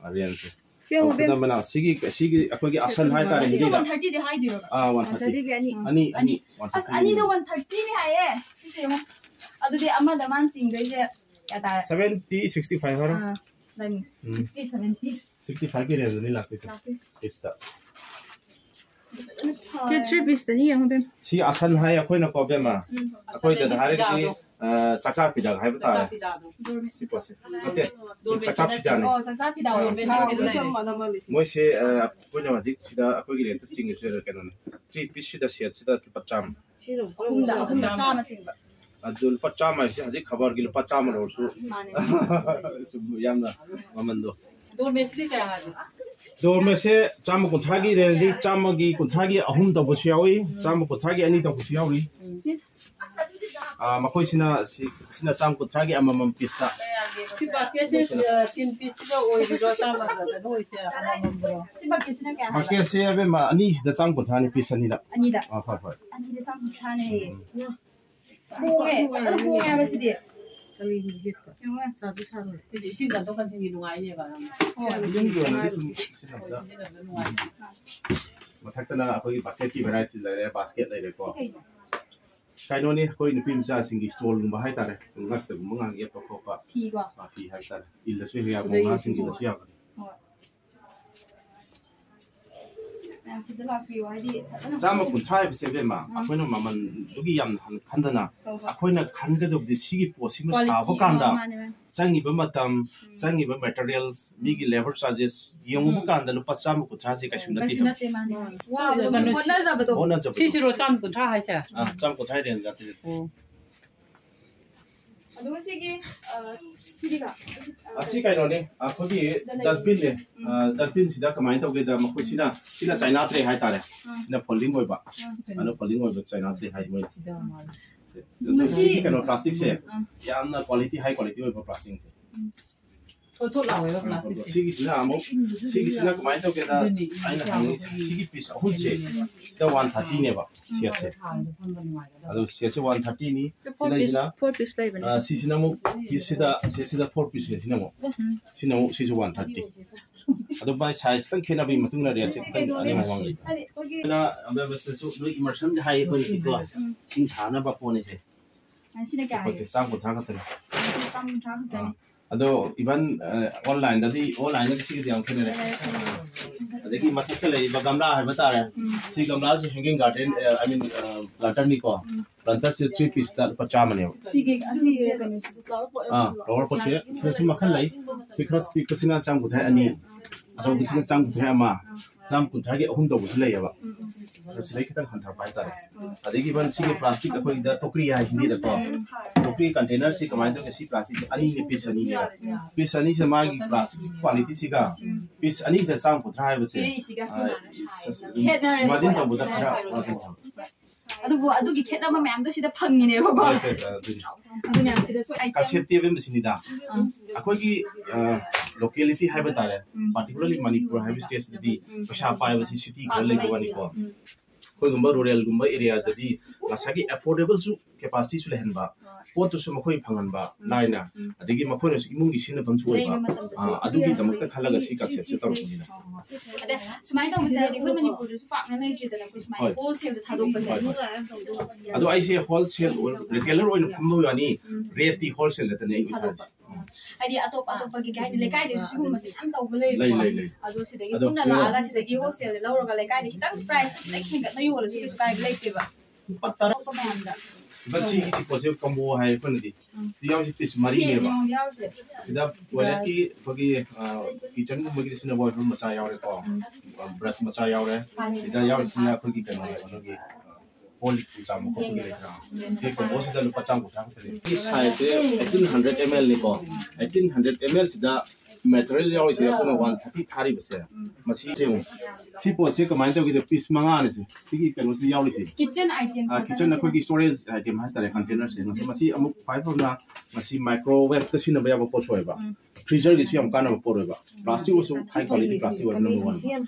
ꯑ, ꯔꯦꯟꯖꯁꯦ꯫ ꯁꯤ ꯌꯦꯡꯉꯨ, ꯇꯧꯕꯗ ꯕꯦꯝ꯫ ꯃꯅꯥ ꯁꯤꯒꯤ, ꯁꯤꯒꯤ ꯑꯩꯈꯣꯏꯒꯤ ꯑꯁꯟ ꯍꯥꯏꯇꯥꯔꯦ, ꯁꯤꯁꯨ ꯃꯤꯗ꯫ ꯋꯥꯟ ꯊꯥꯔꯇꯤꯗꯤ ꯍꯥꯏꯗꯣꯏꯔꯣ? ꯑꯥ, ꯋꯥꯟ ꯊꯥꯔꯇꯤ꯫ ꯋꯥꯟ ꯊꯥꯔꯇꯤꯒꯤ ꯑꯅꯤ꯫ ꯑꯅꯤ, ꯑꯅꯤ, ꯑꯁ, ꯋꯥꯟ ꯊꯥꯔꯇꯤ꯫ ꯑꯅꯤꯗꯣ ꯋꯥꯟ ꯊꯥꯔꯇꯤꯅꯤ ꯍꯥꯏꯌꯦ꯫ ꯁꯤꯁꯦ ꯌꯦꯡꯉꯣ꯫ ꯑꯗꯨꯗꯤ ꯑꯃꯗ ꯃꯥꯅ ꯆꯤꯡꯗꯣꯏꯁꯦ ꯀꯌꯥ ꯇꯥꯔꯦ? Seventy, sixty five ꯍꯥꯏꯔꯣ? ꯑꯥ, ꯂꯩ꯫ ꯎꯝ꯫ Sixty, seventy꯫ Sixty five ꯀꯤ range ꯅꯤ ꯂꯥꯛꯇꯣꯏꯁꯦ꯫ ꯂꯥꯛꯇꯣꯏꯁꯦ꯫ Piece ꯇ꯫ ꯁꯤ three piece ꯇꯅꯤ ꯌꯦꯡꯉꯣ, ꯕꯦꯝ꯫ ꯁꯤ ꯑꯁꯟ ꯍꯥꯏ ꯑꯩꯈꯣꯏꯅ ꯀꯣ, ꯕꯦꯝꯃ꯫ ꯎꯝ꯫ ꯑꯩꯈꯣꯏꯗ ꯍꯥꯏꯔꯒꯗꯤ, ꯑ, ꯆꯥꯛꯆꯥ ꯐꯤꯗꯥꯗꯣ ꯍꯥꯏꯕ ꯇꯥꯔꯦ꯫ ꯆꯥꯛꯆꯥ ꯐꯤꯗꯥꯗꯣ꯫ ꯁꯤ ꯄꯣꯠꯁꯦ꯫ ꯅꯠꯇꯦ꯫ ꯆꯥꯛꯆꯥ ꯐꯤꯖꯥꯅꯤ꯫ ꯑꯣ, ꯆꯥꯛꯆꯥ ꯐꯤꯗꯥ ꯑꯣꯏꯔꯝꯃꯦ꯫ ꯃꯣꯏꯁꯦ, ꯑ, ꯑꯩꯈꯣꯏꯅ ꯍꯧꯖꯤꯛ ꯁꯤꯗ ꯑꯩꯈꯣꯏꯒꯤ rate ꯇ ꯆꯤꯡꯉꯤꯁꯦ ꯀꯩꯅꯣꯅꯦ꯫ Three piece ꯁꯤꯗ, set ꯁꯤꯗ ꯂꯨꯄꯥ ꯆꯥꯝꯃ꯫ ꯑꯍꯨꯝꯗ, ꯑꯍꯨꯝꯗ ꯆꯥꯝꯃ ꯆꯤꯡꯕ꯫ ꯑꯗꯨ ꯂꯨꯄꯥ ꯆꯥꯝꯃ ꯍꯥꯏꯁꯦ ꯍꯧꯖꯤꯛ ꯈꯕꯔꯒꯤ ꯂꯨꯄꯥ ꯆꯥꯝꯃ ꯂꯧꯔꯁꯨ ꯃꯥꯅꯦ꯫ ꯁꯨꯝ ꯌꯥꯝꯅ ꯃꯃꯟꯗꯣ꯫ Doormat ꯁꯤꯗꯤ ꯀꯌꯥ ꯍꯥꯏꯒꯦ? Doormat ꯁꯦ ꯆꯥꯝꯃ ꯀꯨꯟꯊ꯭ꯔꯥꯒꯤ range ꯗꯒꯤ ꯆꯥꯝꯃꯒꯤ ꯀꯨꯟꯊ꯭ꯔꯥꯒꯤ ꯑꯍꯨꯝ ꯇꯧꯕꯁꯨ ꯌꯥꯎꯏ, ꯆꯥꯝꯃ ꯀꯨꯟꯊ꯭ꯔꯥꯒꯤ ꯑꯅꯤ ꯇꯧꯕꯁꯨ ꯌꯥꯎꯔꯤ꯫ ꯎꯝ꯫ ꯑꯥ, ꯃꯈꯣꯏꯁꯤꯅ ꯁꯤ, ꯁꯤꯅ ꯆꯥꯝꯃ ꯀꯨꯟꯊ꯭ꯔꯥꯒꯤ ꯑꯃꯃꯝ piece ꯇ꯫ ꯁꯤ bucket ꯁꯦ, ꯑ, tin piece ꯁꯤꯒ ꯑꯣꯏꯔꯤꯔꯣ? ꯆꯥꯝꯃꯒ ꯀꯩꯅꯣ ꯑꯣꯏꯁꯦ ꯑꯃꯃꯝꯗꯣ? ꯁꯤ bucket ꯁꯤꯅ ꯀꯌꯥ ꯍꯥꯏꯕ? Bucket ꯁꯦ, ꯑꯕꯦꯝꯃ, ꯑꯅꯤꯁꯤꯗ ꯆꯥꯝꯃ ꯀꯨꯟꯊ꯭ꯔꯥꯅꯤ, piece ꯑꯅꯤꯗ꯫ ꯑꯅꯤꯗ? ꯑꯥ, ꯍꯣꯏ, ꯍꯣꯏ꯫ ꯑꯅꯤꯗ ꯆꯥꯝꯃ ꯀꯨꯟꯊ꯭ꯔꯥꯅꯦ꯫ ꯎꯝ꯫ ꯍꯣꯡꯉꯦ, ꯐꯖꯅ ꯍꯣꯡꯉꯦ ꯍꯥꯏꯕ ꯁꯤꯗꯤ꯫ ꯀꯥꯂꯦꯟꯒꯤ ꯁꯦꯠꯄ꯫ ꯌꯦꯡꯉꯣ꯫ ꯁꯥꯁꯨ ꯁꯥꯔꯣꯏ꯫ ꯁꯤꯗꯤ ꯏꯁꯤꯡ ꯆꯪꯊꯣꯛ ꯆꯪꯁꯤꯟꯒꯤ ꯅꯨꯡꯉꯥꯏꯅꯦꯕ ꯌꯥꯝꯅ꯫ ꯍꯣꯏ꯫ ꯌꯨꯝꯒꯤ ꯑꯣꯏꯅꯗꯤ ꯁꯨꯝ ꯁꯤꯖꯤꯟꯅꯕꯗ꯫ ꯁꯤꯖꯤꯟꯅꯕꯗ ꯅꯨꯡꯉꯥꯏ꯫ ꯃꯊꯛꯇꯅ ꯑꯩꯈꯣꯏꯒꯤ bucket ꯀꯤ variety ꯂꯩꯔꯦ, basket ꯂꯩꯔꯦꯀꯣ꯫ ꯁꯤ ꯀꯩꯅꯣ? ꯀꯩꯅꯣꯅꯤ, ꯑꯩꯈꯣꯏ ꯅꯨꯄꯤ ꯃꯆꯥꯁꯤꯡꯒꯤ stall ꯒꯨꯝꯕ ꯍꯥꯏꯇꯥꯔꯦ꯫ ꯁꯨꯝ ꯉꯛꯇꯒꯨꯝꯕ ꯉꯥꯛ ꯌꯦꯞꯄ ꯈꯣꯠꯄ꯫ ꯐꯤꯀꯣ? ꯑꯥ, ꯐꯤ ꯍꯥꯏꯇꯥꯔꯦ꯫ ꯏꯜꯂꯁꯨ ꯍꯦꯛ ꯌꯥꯕ, ꯐꯖꯩꯌꯦ ꯃꯨꯒꯥꯁꯤꯡ ꯁꯤꯁꯨ꯫ ꯏꯜꯂꯁꯨ ꯌꯥꯕꯅꯤ꯫ ꯍꯣꯏ꯫ ꯃꯌꯥꯝ ꯁꯤꯗ ꯂꯥꯛꯄꯤꯌꯣ, ꯍꯥꯏꯗꯤ ꯐꯖꯅ ꯆꯥꯝꯃ ꯀꯨꯟꯊ꯭ꯔꯥ ꯍꯥꯏꯕꯁꯦ, ꯏꯕꯦꯝꯃ, ꯎꯝ꯫ ꯑꯩꯈꯣꯏꯅ ꯃꯃꯜꯗꯨꯒꯤ ꯌꯥꯝꯅ ꯍꯟꯅ ꯈꯟꯗꯅ, ꯇꯧꯕ꯫ ꯑꯩꯈꯣꯏꯅ ꯈꯟꯒꯗꯕꯗꯤ ꯁꯤꯒꯤ ꯄꯣꯠꯁꯤꯃ ꯁꯥꯕ ꯀꯥꯟꯗ ꯃꯥꯅꯦ, ꯃꯥꯅꯦ꯫ ꯆꯪꯉꯤꯕ ꯃꯇꯝ, ꯎꯝ꯫ ꯆꯪꯉꯤꯕ materials, ꯃꯤꯒꯤ labour charges ꯌꯦꯡꯉꯨꯕ ꯎꯝ꯫ ꯀꯥꯟꯗ ꯂꯨꯄꯥ ꯆꯥꯝꯃ ꯀꯨꯟꯊ꯭ꯔꯥꯁꯦ ꯀꯩꯁꯨ ꯅꯠꯇꯦ꯫ ꯀꯩꯁꯨ ꯅꯠꯇꯦ, ꯃꯥꯅꯦ꯫ ꯎꯝ꯫ ꯋꯥꯕꯗꯣ, ꯀꯩꯅꯣ, ꯍꯣꯠꯅꯖꯕꯗꯣ꯫ ꯍꯣꯠꯅꯖꯕꯗꯣ꯫ ꯁꯤꯁꯤꯔꯣ ꯆꯥꯝꯃ ꯀꯨꯟꯊ꯭ꯔꯥ ꯍꯥꯏꯁꯦ? ꯑꯥ, ꯆꯥꯝꯃ ꯀꯨꯟꯊ꯭ꯔꯥ range ꯉꯥꯛꯇꯅꯦ꯫ ꯑꯣ꯫ ꯑꯗꯨꯒ ꯁꯤꯒꯤ, ꯑ, ꯁꯤꯗꯤ ꯀ-, ꯑ, ꯑꯁꯤ ꯀꯩꯅꯣꯅꯦ, ꯑꯩꯈꯣꯏꯒꯤ ꯗ ꯂꯩ꯫ Dustbin ꯅꯦ꯫ ꯎꯝ꯫ ꯑ, dustbin ꯁꯤꯗ ꯀꯃꯥꯏꯅ ꯇꯧꯒꯦꯗ, ꯃꯈꯣꯏꯁꯤꯅ, ꯁꯤꯅ China tray ꯍꯥꯏꯇꯥꯔꯦ꯫ ꯎꯝ꯫ ꯁꯤꯅ folding ꯑꯣꯏꯕ꯫ ꯎꯝ꯫ ꯑꯗꯣ folding ꯑꯣꯏꯕ China tray ꯍꯥꯏ ꯃꯣꯏ꯫ ꯃꯁꯤ ꯁꯤꯒꯤ ꯀꯩꯅꯣ plastic ꯁꯦ ꯎꯝ꯫ ꯌꯥꯝꯅ quality, high quality ꯑꯣꯏꯕ plastic ꯁꯦ꯫ ꯎꯝ꯫ ꯊꯣꯠ ꯊꯣꯠ ꯂꯥꯎꯋꯦꯕ plastic ꯁꯦ꯫ ꯁꯤꯒꯤꯁꯤꯅ ꯑꯃꯨꯛ, ꯁꯤꯒꯤꯁꯤꯅ ꯀꯃꯥꯏꯅ ꯇꯧꯒꯦꯗ, ꯑꯗꯨꯅꯤ, ꯑꯩꯅ ꯍꯪꯉꯤꯁꯦ, ꯁꯤꯒꯤ piece ꯑꯍꯨꯝꯁꯦ, ꯁꯤꯗ one thirty ꯅꯦꯕ, set ꯁꯦ꯫ ꯑꯗꯣ set ꯁꯦ one thirty ꯅꯤ, four piece, ꯁꯤꯗꯩꯁꯤꯅ, four piece ꯂꯩꯕꯅꯦ꯫ ꯑ, ꯁꯤꯁꯤꯅ ꯑꯃꯨꯛ, ꯁꯤꯗ, set ꯁꯤꯗ four piece ꯁꯤꯅ ꯑꯃꯨꯛ, ꯎꯝ꯫ ꯁꯤꯅ ꯑꯃꯨꯛ, ꯁꯤꯁꯨ one thirty꯫ ꯑꯗꯣ ꯃꯥꯏ size ꯈꯤꯇꯪ ꯈꯦꯠꯅꯕꯒꯤ ꯃꯇꯨꯡ ꯏꯟꯅ rate ꯁꯦ ꯈꯤꯇꯪ ꯑꯅꯦꯝ ꯑꯋꯥꯡ ꯂꯩ꯫ ꯍꯥꯏꯗꯤ ꯑꯩꯈꯣꯏꯒꯤ ꯑꯗꯨꯅ ꯑꯕꯦꯕꯁꯇꯁꯨ ꯅꯣꯏ immersion ꯗ ꯍꯥꯏꯌꯦ ꯑꯩꯈꯣꯏꯒꯤꯗꯤꯀꯣ, ꯎꯝ꯫ ꯏꯁꯤꯡ ꯁꯥꯅꯕ ꯄꯣꯠꯅꯤꯁꯦ꯫ ꯑ, ꯁꯤꯅ ꯁꯤ ꯀꯌꯥ ꯄꯣꯠꯁꯦ ꯍꯥꯏꯒꯦ? ꯆꯥꯝ ꯀꯨꯟꯊ꯭ꯔꯥ ꯈꯛꯇꯅꯤ꯫ ꯆꯥꯝꯃ ꯀꯨꯟꯊ꯭ꯔꯥ ꯈꯛꯇꯅꯤ꯫ ꯑꯗꯣ even online ꯗꯗꯤ, online ꯗꯗꯤ ꯁꯤꯒꯤꯗꯤ ꯌꯥꯝ ꯈꯦꯠꯅꯔꯦ꯫ ꯑꯗꯒꯤ ꯃꯊꯛꯇ ꯂꯩꯔꯤꯕ ꯒꯝꯂꯥ ꯍꯥꯏꯕ ꯇꯥꯔꯦ, ꯁꯤ ꯒꯝꯂꯥꯁꯤ hanging garden, I mean, planter ꯅꯤꯀꯣ꯫ Planter ꯁꯤ three piece ꯇ ꯂꯨꯄꯥ ꯆꯥꯝꯃꯅꯦꯕ꯫ ꯁꯤꯒꯤ ꯑꯁꯤꯒꯤ ꯀꯩꯅꯣꯁꯤꯁꯨ flower pot ꯑꯥ, flower pot ꯁꯦ ꯁꯤꯗꯁꯨ ꯃꯈꯜ ꯂꯩ꯫ ꯁꯤ ꯈꯔ ꯄꯤꯛꯄꯁꯤꯅ ꯆꯥꯝ ꯀꯨꯟꯊ꯭ꯔꯥ ꯑꯅꯤ, ꯑꯆꯧꯕꯁꯤꯅ ꯆꯥꯝ ꯀꯨꯟꯊ꯭ꯔꯥ ꯑꯃ, ꯆꯥꯝ ꯀꯨꯟꯊ꯭ꯔꯥꯒꯤ ꯑꯍꯨꯝ ꯇꯧꯕꯁꯨ ꯂꯩꯌꯦꯕ꯫ ꯑꯗꯣ ꯁꯤꯗꯩ ꯈꯤꯇꯪ ꯍꯟꯊꯔꯛꯄ ꯍꯥꯏꯇꯥꯔꯦ꯫ ꯑꯗꯒꯤ even ꯁꯤꯒꯤ plastic ꯑꯩꯈꯣꯏꯒꯤꯗ ꯇꯣꯀ꯭ꯔꯤ ꯍꯥꯏ ꯍꯤꯟꯗꯤꯗꯀꯣ, ꯇꯣꯀ꯭ꯔꯤ container ꯁꯤ ꯀꯃꯥꯏꯅ ꯇꯧꯒꯦ? ꯁꯤ plastic ꯑꯅꯤꯅꯦ, piece ꯑꯅꯤꯅꯦꯕ꯫ Piece ꯑꯅꯤꯁꯦ ꯃꯥꯒꯤ plastic quality ꯁꯤꯒ piece ꯑꯅꯤꯁꯤꯗ ꯆꯥꯝ ꯀꯨꯟꯊ꯭ꯔꯥ ꯍꯥꯏꯕꯁꯦ, ꯄꯤꯔꯛꯏꯁꯤꯒ ꯑ, ꯈꯦꯠꯅꯔꯦ꯫ Imagine ꯇꯧꯕꯗ ꯈꯔ ꯋꯥꯊꯣꯛ ꯑꯗꯨꯕꯨ ꯑꯗꯨꯒꯤ ꯈꯦꯠꯅꯕ ꯃꯌꯥꯝꯗꯣ ꯁꯤꯗ ꯐꯪꯉꯤꯅꯦꯕꯀꯣ꯫ Yes, yes, ꯑꯗꯨꯅꯤ꯫ ꯑꯗꯨ ꯃꯌꯥꯝꯁꯤꯗꯁꯨ item concept ꯇꯤ ꯑꯗꯨꯝ ꯁꯤꯅꯤꯗ꯫ ꯑꯥ꯫ ꯑꯩꯈꯣꯏꯒꯤ, ꯑ, locality ꯍꯥꯏꯕ ꯇꯥꯔꯦ, ꯎꯝ꯫ Particularly ꯃꯅꯤꯄꯨꯔ ꯍꯥꯏꯕ state ꯁꯤꯗꯗꯤ ꯎꯝ꯫ ꯄꯩꯁꯥ ꯄꯥꯏꯕꯁꯤ city ꯈꯔ ꯄꯥꯛꯅ ꯂꯩꯕ ꯂꯩꯇꯦ꯫ ꯋꯥꯅꯤꯀꯣ꯫ ꯎꯝ꯫ ꯑꯩꯈꯣꯏꯒꯨꯝꯕ rural ꯒꯨꯝꯕ area ꯗꯗꯤ ꯉꯁꯥꯏꯒꯤ affordable ꯁꯨ, capacity ꯁꯨ ꯂꯩꯍꯟꯕ, ꯍꯣꯏ꯫ ꯄꯣꯠꯇꯨꯁꯨ ꯃꯈꯣꯏ ꯐꯪꯍꯟꯕ, ꯎꯝ꯫ ꯂꯥꯏꯅ, ꯎꯝ꯫ ꯑꯗꯒꯤ ꯃꯈꯣꯏꯅꯁꯨ ꯏꯃꯨꯡꯒꯤ ꯁꯤꯖꯤꯟꯅꯐꯝꯁꯨ ꯑꯣꯏꯕ, ꯂꯩꯕ ꯃꯇꯝꯗꯁꯨ ꯑꯥ, ꯑꯗꯨꯒꯤꯗꯃꯛꯇ ꯈꯜꯂꯒ ꯁꯤ concept ꯁꯦ ꯇꯧꯔꯛꯄꯅꯤꯗ꯫ ꯍꯣꯏ, ꯍꯣꯏ꯫ ꯑꯗ ꯁꯨꯃꯥꯏꯅ ꯇꯧꯕꯁꯦ ꯍꯥꯏꯗꯤ ꯑꯩꯈꯣꯏ ꯃꯅꯤꯄꯨꯔꯗꯁꯨ ꯄꯥꯛꯅ ꯂꯩꯇ꯭ꯔꯤꯗꯅ, ꯑꯩꯈꯣꯏ ꯁꯨꯃꯥꯏꯅ ꯍꯣꯏ꯫ Wholesale ꯗ ꯊꯥꯗꯣꯛꯄꯁꯦ꯫ ꯍꯣꯏ, ꯍꯣꯏ꯫ ꯑꯗꯣ ꯑꯩꯁꯦ wholesale ꯑꯣꯏ-, retailer ꯑꯣꯏꯅ ꯐꯝꯕ ꯋꯥꯅꯤ, ꯎꯝ꯫ Rate ꯇꯤ wholesale ꯗꯇꯅꯦ ꯑꯩ ꯊꯥꯗꯣꯛꯄ꯫ ꯊꯥꯔꯤꯁꯦ꯫ ꯎꯝ꯫ ꯍꯥꯏꯗꯤ ꯑꯇꯣꯞꯄ ꯑꯇꯣꯞꯄꯒꯤ ꯀꯩ ꯍꯥꯏꯅꯤ, ꯂꯩꯀꯥꯏꯗꯁꯨ ꯁꯤꯒꯨꯝꯕꯁꯦ ꯌꯥꯝ ꯇꯧꯕ ꯂꯩ, ꯂꯩꯀꯣ? ꯂꯩ, ꯂꯩ꯫ ꯑꯗꯣ ꯁꯤꯗꯒꯤ ꯑꯗꯣ ꯄꯨꯟꯅ ꯂꯥꯛꯑꯒ ꯁꯤꯗꯒꯤ wholesale ꯗ ꯂꯧꯔꯒ ꯂꯩꯀꯥꯏꯗ ꯈꯤꯇꯪ price ꯇꯣ ꯈꯤꯇꯪ ꯍꯦꯟꯒꯠꯅ ꯌꯣꯜꯂꯁꯨ ꯀꯩꯁꯨ ꯀꯥꯏꯕ ꯂꯩꯇꯦꯕ꯫ ꯂꯨꯄꯥ ꯇꯔꯥ꯫ ꯑꯇꯣꯞꯄ ꯃꯌꯥꯝꯗ꯫ ꯂꯨꯄꯥ ꯁꯤꯒꯤ ꯁꯤ ꯄꯣꯠꯁꯦ combo ꯍꯥꯏ ꯑꯩꯈꯣꯏꯅꯗꯤ꯫ ꯎꯝ꯫ ꯁꯤ ꯌꯥꯎꯔꯤꯁꯦ piece ꯃꯔꯤꯅꯦꯕ꯫ ꯁꯤ ꯌꯥꯎꯔꯤꯁꯦ꯫ ꯁꯤꯗ toilet ꯀꯤ ꯑꯩꯈꯣꯏꯒꯤ, ꯑ, kitchen ꯒꯨꯝꯕꯒꯤ ꯁꯤꯖꯤꯟꯅꯕ washroom ꯃꯆꯥ ꯌꯥꯎꯔꯦꯀꯣ꯫ ꯎꯝ꯫ ꯑ, brush ꯃꯆꯥ ꯌꯥꯎꯔꯦ꯫ ꯎꯝ꯫ ꯁꯤꯗ ꯌꯥꯎꯔꯤꯁꯤꯅ ꯑꯩꯈꯣꯏꯒꯤ ꯀꯩꯅꯣꯅꯦꯕ, ꯅꯣꯏꯒꯤ, ꯑ, ꯀꯣꯜ ꯂꯤꯛ ꯆꯥꯝꯕ ꯈꯣꯠꯄꯒꯤ ꯂꯩꯇ꯭ꯔꯥ? ꯁꯤ combo ꯁꯤꯗ ꯂꯨꯄꯥ ꯆꯥꯝ ꯀꯨꯟꯊ꯭ꯔꯥ ꯈꯛꯇꯅꯦ꯫ ꯁꯤ size ꯁꯦ eighteen hundred ml ꯅꯤꯀꯣ꯫ Eighteen hundred ml ꯁꯤꯗ material ꯌꯥꯎꯔꯤꯁꯦ ꯑꯩꯈꯣꯏꯅ one thirty ꯊꯥꯔꯤꯕꯁꯦ꯫ ꯃꯁꯤ ꯌꯦꯡꯉꯨ꯫ ꯁꯤ ꯄꯣꯠꯁꯦ ꯀꯃꯥꯏꯅ ꯇꯧꯒꯦꯗ, piece ꯃꯉꯥꯅꯦ ꯁꯤ꯫ ꯁꯤꯒꯤ ꯀꯩꯅꯣꯁꯤ ꯌꯥꯎꯔꯤꯁꯦ꯫ Kitchen item ꯑꯥ, ꯉꯥꯛꯇꯅꯦ kitchen ꯁꯤꯗꯤ꯫ ꯑꯩꯈꯣꯏꯒꯤ storage item ꯍꯥꯏꯇꯥꯔꯦ, container ꯁꯦ꯫ ꯃꯁꯤ, ꯃꯁꯤ ꯑꯃꯨꯛ ꯈ꯭ꯋꯥꯏ ꯐꯕꯅ ꯃꯁꯤ microwave ꯇ ꯁꯤꯖꯤꯟꯅꯕ ꯌꯥꯕ ꯄꯣꯠꯁꯨ ꯑꯣꯏꯕ꯫ ꯎꯝ꯫ Freezer ꯒꯤꯁꯨ ꯌꯥꯝ ꯀꯥꯟꯅꯕ ꯄꯣꯠ ꯑꯣꯏꯕ꯫ Plastic ꯑꯣꯏꯔꯁꯨ high quality plastic ꯑꯣꯏꯕ number one꯫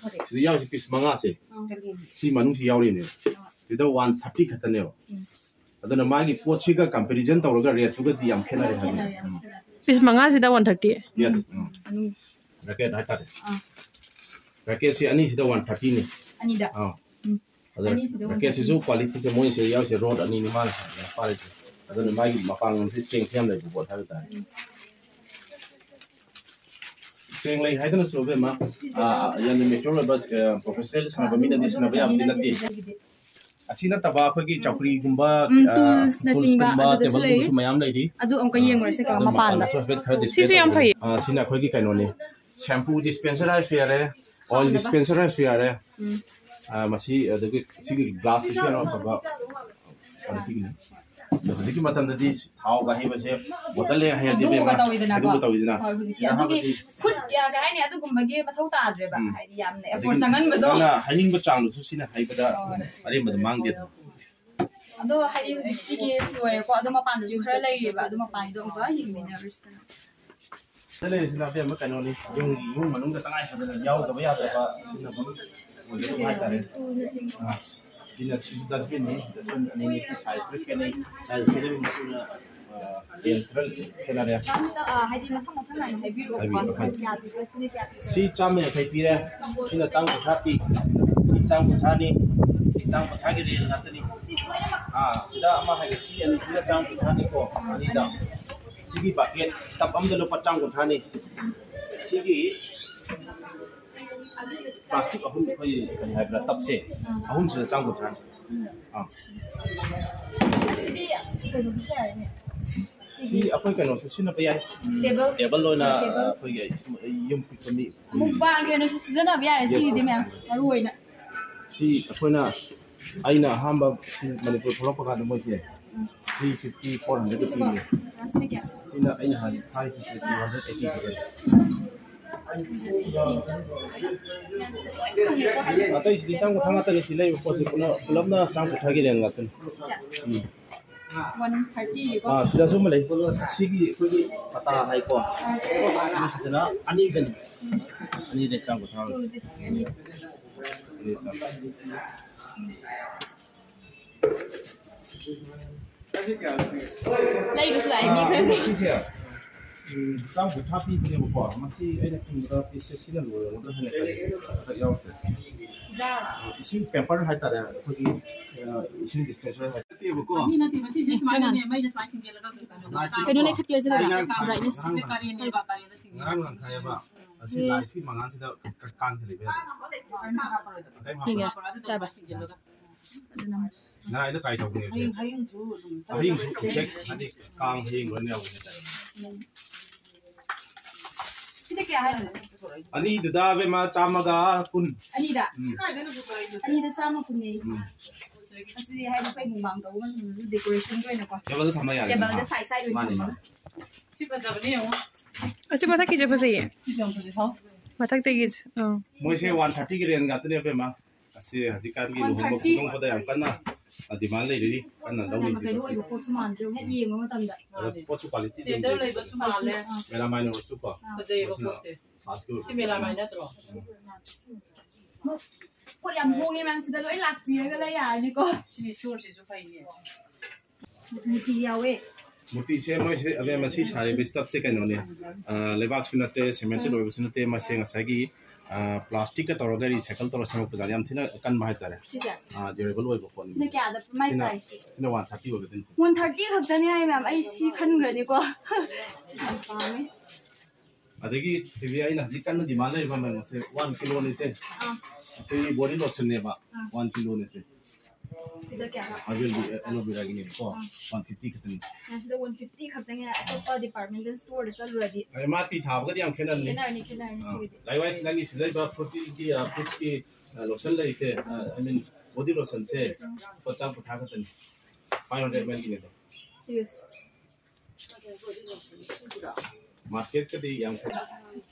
ꯁꯤꯗ ꯌꯥꯎꯔꯤꯁꯦ piece ꯃꯉꯥꯁꯦ꯫ ꯎꯝ꯫ ꯁꯤ ꯃꯅꯨꯡꯁꯤ ꯌꯥꯎꯔꯤꯅꯦ꯫ ꯁꯤꯗ one thirty ꯈꯛꯇꯅꯦꯕ꯫ ꯎꯝ꯫ ꯑꯗꯨꯅ ꯃꯥꯒꯤ ꯄꯣꯠꯁꯤꯒ comparison ꯇꯧꯔꯒ rate ꯇꯨꯒꯗꯤ ꯌꯥꯝ ꯈꯦꯠꯅꯔꯦ ꯍꯥꯏꯕꯅꯤ꯫ ꯈꯦꯠꯅꯔꯦ, ꯌꯥꯝ ꯈꯦꯠꯅꯔꯦ꯫ Piece ꯃꯉꯥꯁꯤꯗ one thirty? Yes, ꯎꯝ꯫ ꯎꯝ꯫ Racket ꯍꯥꯏꯇꯥꯔꯦ꯫ ꯑꯥ꯫ Racket ꯁꯤ ꯑꯅꯤꯁꯤꯗ one thirty ꯅꯤ꯫ ꯑꯅꯤꯗ? ꯑꯥ꯫ ꯎꯝ꯫ ꯑꯗ ꯑꯅꯤꯁꯤꯗ racket ꯁꯤꯁꯨ one thirty꯫ Quality ꯁꯦ ꯃꯣꯏꯁꯦ ꯌꯥꯎꯔꯤꯁꯦ rod ꯑꯅꯤꯅꯤ ꯃꯥꯅ ꯄꯥꯜꯂꯤꯁꯦ꯫ ꯑꯗꯨꯅ ꯃꯥꯒꯤ ꯃꯄꯥꯡꯒꯜꯁꯤ, strengthꯁꯤ ꯌꯥꯝ ꯂꯩꯕ ꯄꯣꯠ ꯍꯥꯏꯕ ꯇꯥꯔꯦ꯫ Strength ꯂꯩ ꯍꯥꯏꯗꯅꯁꯨ, ꯑꯕꯦꯝꯃ, ꯑꯥ, ꯌꯥꯝꯅ mature ꯑꯣꯏꯕ, ꯑꯥ, professional ꯁꯥꯟꯅꯕ ꯃꯤꯅꯗꯤ ꯁꯥꯟꯅꯕ ꯌꯥꯕꯗꯤ ꯅꯠꯇꯦ꯫ ꯑꯁꯤ ꯅꯠꯇꯕ ꯑꯩꯈꯣꯏꯒꯤ ꯆꯧꯀ꯭ꯔꯤꯒꯨꯝꯕ, ꯎꯝ, ꯑꯥ, toolsꯅꯆꯤꯡꯕ, toolsꯒꯨꯝꯕ, ꯑꯗꯨꯗꯁꯨ ꯂꯩ꯫ Tableꯒꯨꯝꯕꯁꯨ ꯃꯌꯥꯝ ꯂꯩꯔꯤ꯫ ꯑꯗꯨ ꯑꯃꯨꯛꯀ ꯑꯥ, ꯌꯦꯡꯉꯨꯔꯁꯦ, ꯀꯩꯅꯣ, ꯑꯗꯨ ꯃꯄꯥꯟꯗ꯫ ꯃꯄꯥꯟꯗꯁꯨ ꯍꯥꯏꯐꯦꯠ ꯈꯔ display ꯁꯤꯁꯨ ꯌꯥꯝ ꯇꯧꯖꯒꯦ꯫ ꯐꯩ꯫ ꯑꯥ, ꯁꯤꯅ ꯑꯩꯈꯣꯏꯒꯤ ꯀꯩꯅꯣꯅꯤ, shampoo dispenser ꯍꯥꯏꯔꯁꯨ ꯌꯥꯔꯦ, oil ꯄꯥꯝꯗꯕ꯫ Dispenser ꯍꯥꯏꯔꯁꯨ ꯌꯥꯔꯦ꯫ ꯎꯝ꯫ ꯑꯥ, ꯃꯁꯤ ꯑꯗꯒꯤ ꯁꯤꯒꯤ glassꯁꯤꯁꯨ ꯌꯥꯝ ꯑꯐꯕ qualityꯒꯤꯅꯤ꯫ ꯑꯗꯣ ꯍꯧꯖꯤꯛꯀꯤ ꯃꯇꯝꯗꯗꯤ ꯊꯥꯎꯒ ꯍꯩꯕꯁꯦ bottle ꯍꯦꯛ ꯍꯩꯔꯗꯤ ꯍꯩꯗꯣꯛꯑꯒ ꯏꯕꯦꯝꯃ, ꯇꯧꯋꯤꯗꯅꯀꯣ꯫ ꯍꯩꯗꯣꯛꯑꯒ ꯇꯧꯋꯤꯗꯅ꯫ ꯍꯣꯏ, ꯍꯧꯖꯤꯛꯇꯤ ꯁꯤꯗ ꯑꯗꯨꯒꯤ ꯍꯥꯞꯄꯗꯤ ꯈꯨꯠ, ꯀꯩ ꯍꯥꯏꯅꯤ, ꯑꯗꯨꯒꯨꯝꯕꯒꯤ ꯃꯊꯧ ꯇꯥꯗ꯭ꯔꯦꯕ꯫ ꯎꯝ꯫ ꯍꯥꯏꯗꯤ ꯌꯥꯝꯅ effort ꯑꯗꯒꯤ ꯆꯪꯍꯟꯕꯗꯣ꯫ ꯅꯪꯅ ꯍꯩꯅꯤꯡꯕ ꯆꯥꯡꯗꯨꯁꯨ ꯁꯤꯅ ꯍꯩꯕꯗ ꯍꯣꯏ꯫ ꯑꯔꯦꯝꯕꯗ ꯃꯥꯡꯗꯦꯗꯅ꯫ ꯑꯗꯣ ꯍꯥꯏꯗꯤ ꯍꯧꯖꯤꯛ ꯁꯤꯒꯤ ꯂꯣꯏꯔꯦꯀꯣ, ꯑꯗꯣ ꯃꯄꯥꯟꯗꯁꯨ ꯈꯔ ꯂꯩꯔꯤꯕ, ꯑꯗꯨ ꯃꯄꯥꯟꯒꯤꯗꯣ ꯑꯃꯨꯛꯀ ꯌꯦꯡꯃꯤꯟꯅꯔꯨꯁꯤꯗꯅ꯫ ꯁꯤꯗ ꯂꯩꯔꯤꯁꯤꯅ ꯑꯕꯦꯝꯃ ꯀꯩꯅꯣꯅꯤ, ꯌꯨꯝꯒꯤ, ꯏꯃꯨꯡ ꯃꯅꯨꯡꯗ ꯇꯉꯥꯏ ꯐꯗꯅ ꯌꯥꯎꯗꯕ ꯌꯥꯗ꯭ꯔꯕ ꯁꯤꯖꯤꯟꯅꯐꯝ ꯑꯣꯏꯒꯗꯕ ꯍꯥꯏꯇꯥꯔꯦ꯫ ꯇꯨꯜꯅꯆꯤꯡꯕ꯫ ꯑꯥ, ꯁꯤꯅ, ꯁꯤ dustbinꯅꯤ, dustbin ꯑꯅꯤꯅꯤ, size ꯂꯣꯏ ꯈꯦꯠꯅꯩ, size ꯈꯦꯠꯅꯕꯒꯤ ꯃꯇꯨꯡ ꯏꯟꯅ, ꯑꯥ, range ꯈꯔ ꯈꯦꯠꯅꯔꯦ꯫ ꯑꯥ, ꯍꯥꯏꯗꯤ ꯃꯊꯪ ꯃꯊꯪ ꯅꯥꯏꯅ ꯍꯥꯏꯕꯤꯔꯛꯑꯣꯀꯣ꯫ ꯍꯥꯏꯕꯤꯔꯛꯑꯣ, ꯁꯤꯅ ꯍꯥꯏꯕꯤꯔꯛꯑꯣ꯫ ꯀꯌꯥ ꯄꯤꯕ, ꯁꯤꯅ ꯀꯌꯥ ꯄꯤꯕ? ꯁꯤ ꯆꯥꯝꯃ ꯌꯥꯡꯈꯩ ꯄꯤꯔꯦ, ꯁꯤ ꯆꯥꯝ ꯀꯨꯟꯊ꯭ꯔꯥꯅꯤ, ꯁꯤ ꯆꯥꯝ ꯀꯨꯟꯊ꯭ꯔꯥꯒꯤ range ꯉꯥꯛꯇꯅꯤ꯫ ꯁꯤ ꯂꯣꯏꯅꯃꯛ? ꯑꯥ, ꯁꯤꯗ ꯑꯃ ꯍꯥꯏꯒꯦ, ꯁꯤ ꯑꯅꯤꯁꯤꯅ ꯆꯥꯝ ꯀꯨꯟꯊ꯭ꯔꯥꯅꯤꯀꯣ, ꯑꯅꯤꯗ꯫ ꯁꯤꯒꯤ bucket tub ꯑꯃꯗ ꯂꯨꯄꯥ ꯆꯥꯝ ꯀꯨꯟꯊ꯭ꯔꯥꯅꯤ꯫ ꯁꯤꯒꯤ plastic ꯑꯍꯨꯝ, ꯑꯩꯈꯣꯏ ꯀꯔꯤ ꯍꯥꯏꯕ꯭ꯔꯥ, tubꯁꯦ ꯑꯍꯨꯝꯁꯤꯗ ꯆꯥꯝ ꯀꯨꯟꯊ꯭ꯔꯥꯅꯤ꯫ ꯑꯥ꯫ ꯑꯁꯤꯗꯤ ꯀꯩꯅꯣꯒꯤꯁꯨ ꯌꯥꯔꯦꯅꯦ꯫ ꯁꯤ ꯁꯤꯒꯤ ꯑꯩꯈꯣꯏ ꯀꯩꯅꯣꯁꯨ ꯁꯤꯖꯤꯟꯅꯕ ꯌꯥꯏ꯫ Table꯫ Table ꯑꯣꯏꯅ, table꯫ ꯑꯩꯈꯣꯏꯒꯤ ꯌꯨꯝ ꯄꯤꯛꯄ ꯃꯤ꯫ ꯃꯨꯛꯕꯥꯡꯒꯤ ꯑꯣꯏꯅꯁꯨ ꯁꯤꯖꯤꯟꯅꯕ ꯌꯥꯔꯦ꯫ Yes, ꯁꯤꯒꯤꯗꯤ yes꯫ ꯃꯌꯥꯝ ꯃꯔꯨ ꯑꯣꯏꯅ꯫ ꯁꯤ ꯑꯩꯈꯣꯏꯅ, ꯑꯩꯅ ꯑꯍꯥꯟꯕ ꯁꯤ ꯃꯅꯤꯄꯨꯔ ꯊꯣꯛꯂꯛꯄ ꯀꯥꯟꯗ ꯃꯣꯏꯁꯦ three fifty, four hundred ꯁꯤꯁꯨꯀꯣ, ꯄꯤꯔꯤ꯫ ꯁꯤꯅ ꯀꯌꯥ? ꯁꯤꯅ ꯑꯩꯅ ꯍꯥꯟꯅ ꯊꯥꯏꯁꯤꯁꯨ two hundred eighty ꯈꯛꯇꯅꯤ꯫ ꯑꯇꯩꯁꯤꯗꯤ ꯆꯥꯝ ꯀꯨꯟꯊ꯭ꯔꯥ ꯉꯥꯛꯇꯅꯤ, ꯁꯤ ꯂꯩꯕ ꯄꯣꯠꯁꯤ ꯄꯨꯟꯅ, ꯄꯨꯂꯞꯅ ꯆꯥꯝ ꯀꯨꯟꯊ꯭ꯔꯥꯒꯤ range ꯉꯥꯛꯇꯅꯤ꯫ ꯁꯦ꯫ ꯎꯝ꯫ One thirty ꯀꯣ? ꯑꯥ, ꯁꯤꯗꯁꯨ ꯑꯃ ꯂꯩ꯫ ꯁꯤꯒꯤ ꯑꯩꯈꯣꯏꯒꯤ ꯄꯇꯥ ꯍꯥꯏꯀꯣ꯫ ꯑꯥ꯫ ꯁꯤꯗꯅ ꯑꯅꯤꯗꯅꯤ꯫ ꯑꯅꯤꯗ ꯆꯥꯝ ꯀꯨꯟꯊ꯭ꯔꯥ꯫ ꯇꯨꯁꯦ꯫ ꯑꯅꯤꯗ ꯆꯥꯝ ꯀꯨꯟꯊ꯭ꯔꯥ꯫ ꯂꯩꯕꯁꯨ ꯂꯥꯛꯑꯦ ꯃꯤ ꯈꯔꯁꯨ꯫ ꯁꯤꯁꯦ, ꯎꯝ, ꯆꯥꯝ ꯀꯨꯟꯊ꯭ꯔꯥ ꯄꯤꯕꯅꯦꯕꯀꯣ꯫ ꯃꯁꯤ ꯑꯩꯅ ꯈꯟꯕꯗ pieceꯁꯦ ꯁꯤꯅ ꯂꯣꯏꯔꯝꯒꯗ꯭ꯔꯥ ꯍꯥꯏꯅ ꯈꯜꯂꯤ꯫ ꯈꯔ ꯌꯥꯎꯔꯛꯇ꯭ꯔꯦ꯫ ꯏꯁꯤꯡ paper ꯍꯥꯏꯇꯥꯔꯦ, ꯑꯩꯈꯣꯏꯒꯤ, ꯑ, ꯏꯁꯤꯡ dispenser ꯍꯥꯏ-, ꯅꯠꯇꯦꯕꯀꯣ꯫ ꯃꯤ ꯅꯠꯇꯦ, ꯃꯁꯤꯁꯦ ꯁꯨꯃꯥꯏꯅꯅꯦ, ꯃꯩꯗ ꯁꯨꯃꯥꯏꯅ ꯊꯤꯡꯖꯤꯜꯂꯒ ꯀꯩꯅꯣ ꯂꯥꯏꯁꯤ ꯀꯩꯅꯣ ꯂꯩꯈꯠꯀꯦ ꯁꯤꯗ꯫ ꯉꯔꯥꯡ brightness꯫ ꯁꯤꯁꯦ ꯀꯥꯔꯦꯟꯅꯦꯕ, ꯀꯥꯔꯦꯟꯗ ꯊꯤꯡꯖꯤꯜꯂꯒ꯫ ꯉꯔꯥꯡ ꯂꯥꯡꯊꯥꯏꯑꯕ꯫ ꯑꯁꯤ ꯂꯥꯏꯁꯤ ꯃꯉꯥꯜꯁꯤꯗ ꯀꯥꯡꯁꯦ ꯂꯩꯕ ꯌꯥꯗꯕ꯫ ꯁꯤꯒ ꯇꯥꯕ꯫ ꯉꯔꯥꯡ ꯑꯩꯅ try ꯇꯧꯕꯅꯦꯕ꯫ ꯍꯌꯦꯡꯁꯨ ꯑꯗꯨꯝ ꯍꯌꯦꯡꯁꯨ exact ꯍꯥꯏꯗꯤ ꯀꯥꯡ ꯍꯌꯦꯡ ꯂꯣꯏꯅ ꯌꯥꯎꯕꯅꯦ ꯍꯥꯏꯇꯥꯔꯦ꯫ ꯁꯤꯗ ꯀꯌꯥ ꯍꯥꯏꯅꯣ? ꯑꯅꯤꯗꯨꯗ ꯑꯕꯦꯝꯃ ꯆꯥꯝꯃꯒ ꯀꯨꯟ꯫ ꯑꯅꯤꯗ? ꯎꯝ꯫ ꯑꯅꯤꯗ ꯆꯥꯝꯃ ꯀꯨꯟꯅꯦ꯫ ꯎꯝ꯫ ꯑꯁꯤꯗꯤ ꯍꯥꯏꯗꯤ ꯑꯩꯈꯣꯏ ꯃꯨꯛꯕꯥꯡ ꯇꯧꯕ ꯃꯇꯝꯗꯁꯨ decorationꯒꯤ ꯑꯣꯏꯅꯀꯣ꯫ Tableꯗ ꯊꯝꯕ ꯌꯥꯔꯦ꯫ Tableꯗ side sideꯑꯣꯏꯅ ꯃꯥꯅꯦ, ꯊꯝꯃꯒ꯫ ꯃꯥꯅꯦ꯫ ꯁꯤ ꯐꯖꯕꯅꯦ ꯌꯦꯡꯉꯣ꯫ ꯑꯁꯤ ꯃꯊꯛꯀꯤꯁꯦ ꯐꯖꯩꯌꯦ꯫ ꯁꯤ ꯌꯥꯝ ꯐꯖꯩ, ꯍꯥꯎ꯫ ꯃꯊꯛꯇꯒꯤ, ꯑꯥ꯫ ꯃꯣꯏꯁꯦ one thirtyꯒꯤ range ꯉꯥꯛꯇꯅꯦ ꯑꯕꯦꯝꯃ꯫ ꯑꯁꯤ ꯍꯧꯖꯤꯛꯀꯥꯟꯒꯤ ꯂꯨꯍꯣꯡꯕ one thirty꯫ ꯈꯣꯡꯗꯣꯡꯕꯗ ꯌꯥꯝ ꯀꯟꯅ, ꯑ, demand ꯂꯩꯔꯤ, ꯀꯟꯅ ꯌꯥꯝꯅ ꯂꯧꯔꯤꯁꯦ ꯀꯩꯅꯣ ꯃꯁꯤ꯫ ꯑꯣꯏꯕ ꯄꯣꯠꯁꯨ ꯃꯥꯟꯗ꯭ꯔꯦ, ꯍꯦꯛ ꯌꯦꯡꯕ ꯃꯇꯝꯗ꯫ ꯑꯗ ꯃꯥꯅꯦ꯫ ꯄꯣꯠꯁꯨ quality standard ꯂꯩꯕꯁꯨ ꯃꯥꯜꯂꯦ꯫ ꯑꯥ꯫ Melamine ꯑꯣꯏꯔꯁꯨꯀꯣ꯫ ꯑꯥ꯫ ꯐꯖꯩꯌꯦꯕ ꯃꯁꯤꯅ ꯄꯣꯠꯁꯦ꯫ First ꯑꯣꯏꯕ꯫ ꯁꯤ melamine ꯅꯠꯇ꯭ꯔꯣ? ꯎꯝ꯫ ꯄꯣꯠ ꯌꯥꯝ ꯍꯣꯡꯉꯦ ꯃꯌꯥꯝ, ꯁꯤꯗ ꯂꯣꯏ ꯂꯥꯛꯄꯤꯔꯒ ꯂꯩ ꯌꯥꯔꯅꯤꯀꯣ꯫ ꯁꯤꯒꯤ ꯁꯣꯔꯁꯤꯁꯨ ꯐꯩꯅꯦ꯫ ꯃꯨꯔꯇꯤ ꯌꯥꯎꯋꯦ꯫ ꯃꯨꯔꯇꯤꯁꯦ ꯃꯣꯏꯁꯦ ꯑꯕꯦꯝꯃ ꯁꯤ ꯁꯥꯔꯤꯕ stuffꯁꯦ ꯀꯩꯅꯣꯅꯦ꯫ ꯑ, ꯂꯩꯕꯥꯛꯁꯨ ꯅꯠꯇꯦ, cementꯇ ꯂꯣꯏꯕꯁꯨ ꯅꯠꯇꯦ, ꯃꯁꯦ ꯉꯁꯥꯏꯒꯤ, ꯑ, plasticꯀ ꯇꯧꯔꯒ recycle ꯇꯧꯔꯒ ꯁꯦꯝꯃꯛꯄꯖꯥꯠꯅꯤ꯫ ꯌꯥꯝ ꯊꯤꯅ ꯀꯟꯕ ꯍꯥꯏꯇꯥꯔꯦ꯫ ꯁꯤꯁꯦ? ꯑ, durable ꯑꯣꯏꯕ ꯄꯣꯠꯅꯤ꯫ ꯁꯤꯅ ꯀꯌꯥꯗ? My priceꯇꯤ? ꯁꯤꯅ one thirty ꯑꯣꯏꯒꯗꯣꯏꯅꯤ꯫ One thirty ꯈꯛꯇꯅꯤ ꯍꯥꯏ ꯃꯌꯥꯝ, ꯑꯩ ꯁꯤ ꯈꯟꯈ꯭ꯔꯅꯤꯀꯣ꯫ ꯌꯥꯝ ꯄꯥꯝꯃꯦ꯫ ꯑꯗꯒꯤ ꯊꯣꯏꯕꯤ, ꯑꯩꯅ ꯍꯧꯖꯤꯛ ꯀꯟꯅ demand ꯂꯩꯔꯤꯕ ꯃꯌꯥꯝꯁꯦ one kiloꯅꯤꯁꯦ꯫ ꯑꯥ꯫ ꯑꯩꯈꯣꯏꯒꯤ body lotionꯅꯦꯕ꯫ ꯑꯥ꯫ One kiloꯅꯤꯁꯦ꯫ ꯁꯤꯗ ꯀꯌꯥ? Aloe vera, aloe veraꯒꯤꯅꯦꯕꯀꯣ꯫ ꯑꯥ꯫ One fifty ꯈꯛꯇꯅꯤ꯫ ꯌꯥꯝ ꯁꯤꯗ one fifty ꯈꯛꯇꯅꯦ, ꯑꯇꯣꯞꯄ department storeꯗ ꯆꯠꯂꯨꯔꯗꯤ꯫ ꯑꯩ ꯃꯥ ꯇꯤ ꯊꯥꯕꯒꯗꯤ ꯌꯥꯝ ꯈꯦꯠꯅꯔꯅꯤ꯫ ꯈꯦꯠꯅꯔꯅꯤ ꯑꯥ꯫ ꯁꯤꯒꯤꯗꯤ꯫ Likewise ꯅꯪꯒꯤ ꯁꯤꯗ ꯂꯩꯕ Frootyꯒꯤ, ꯑ, Fruitsꯀꯤ, ꯑ, lotion ꯂꯩꯔꯤꯁꯦ, ꯑ, I mean body lotionꯁꯦ ꯎꯝ꯫ ꯂꯨꯄꯥ ꯆꯥꯝ ꯀꯨꯟꯊ꯭ꯔꯥ ꯈꯛꯇꯅꯤ꯫ Five hundred mlꯒꯤꯅꯦꯕ꯫ Yes꯫ Marketꯀꯗꯤ ꯌꯥꯝ ꯈꯦꯠꯅꯩ꯫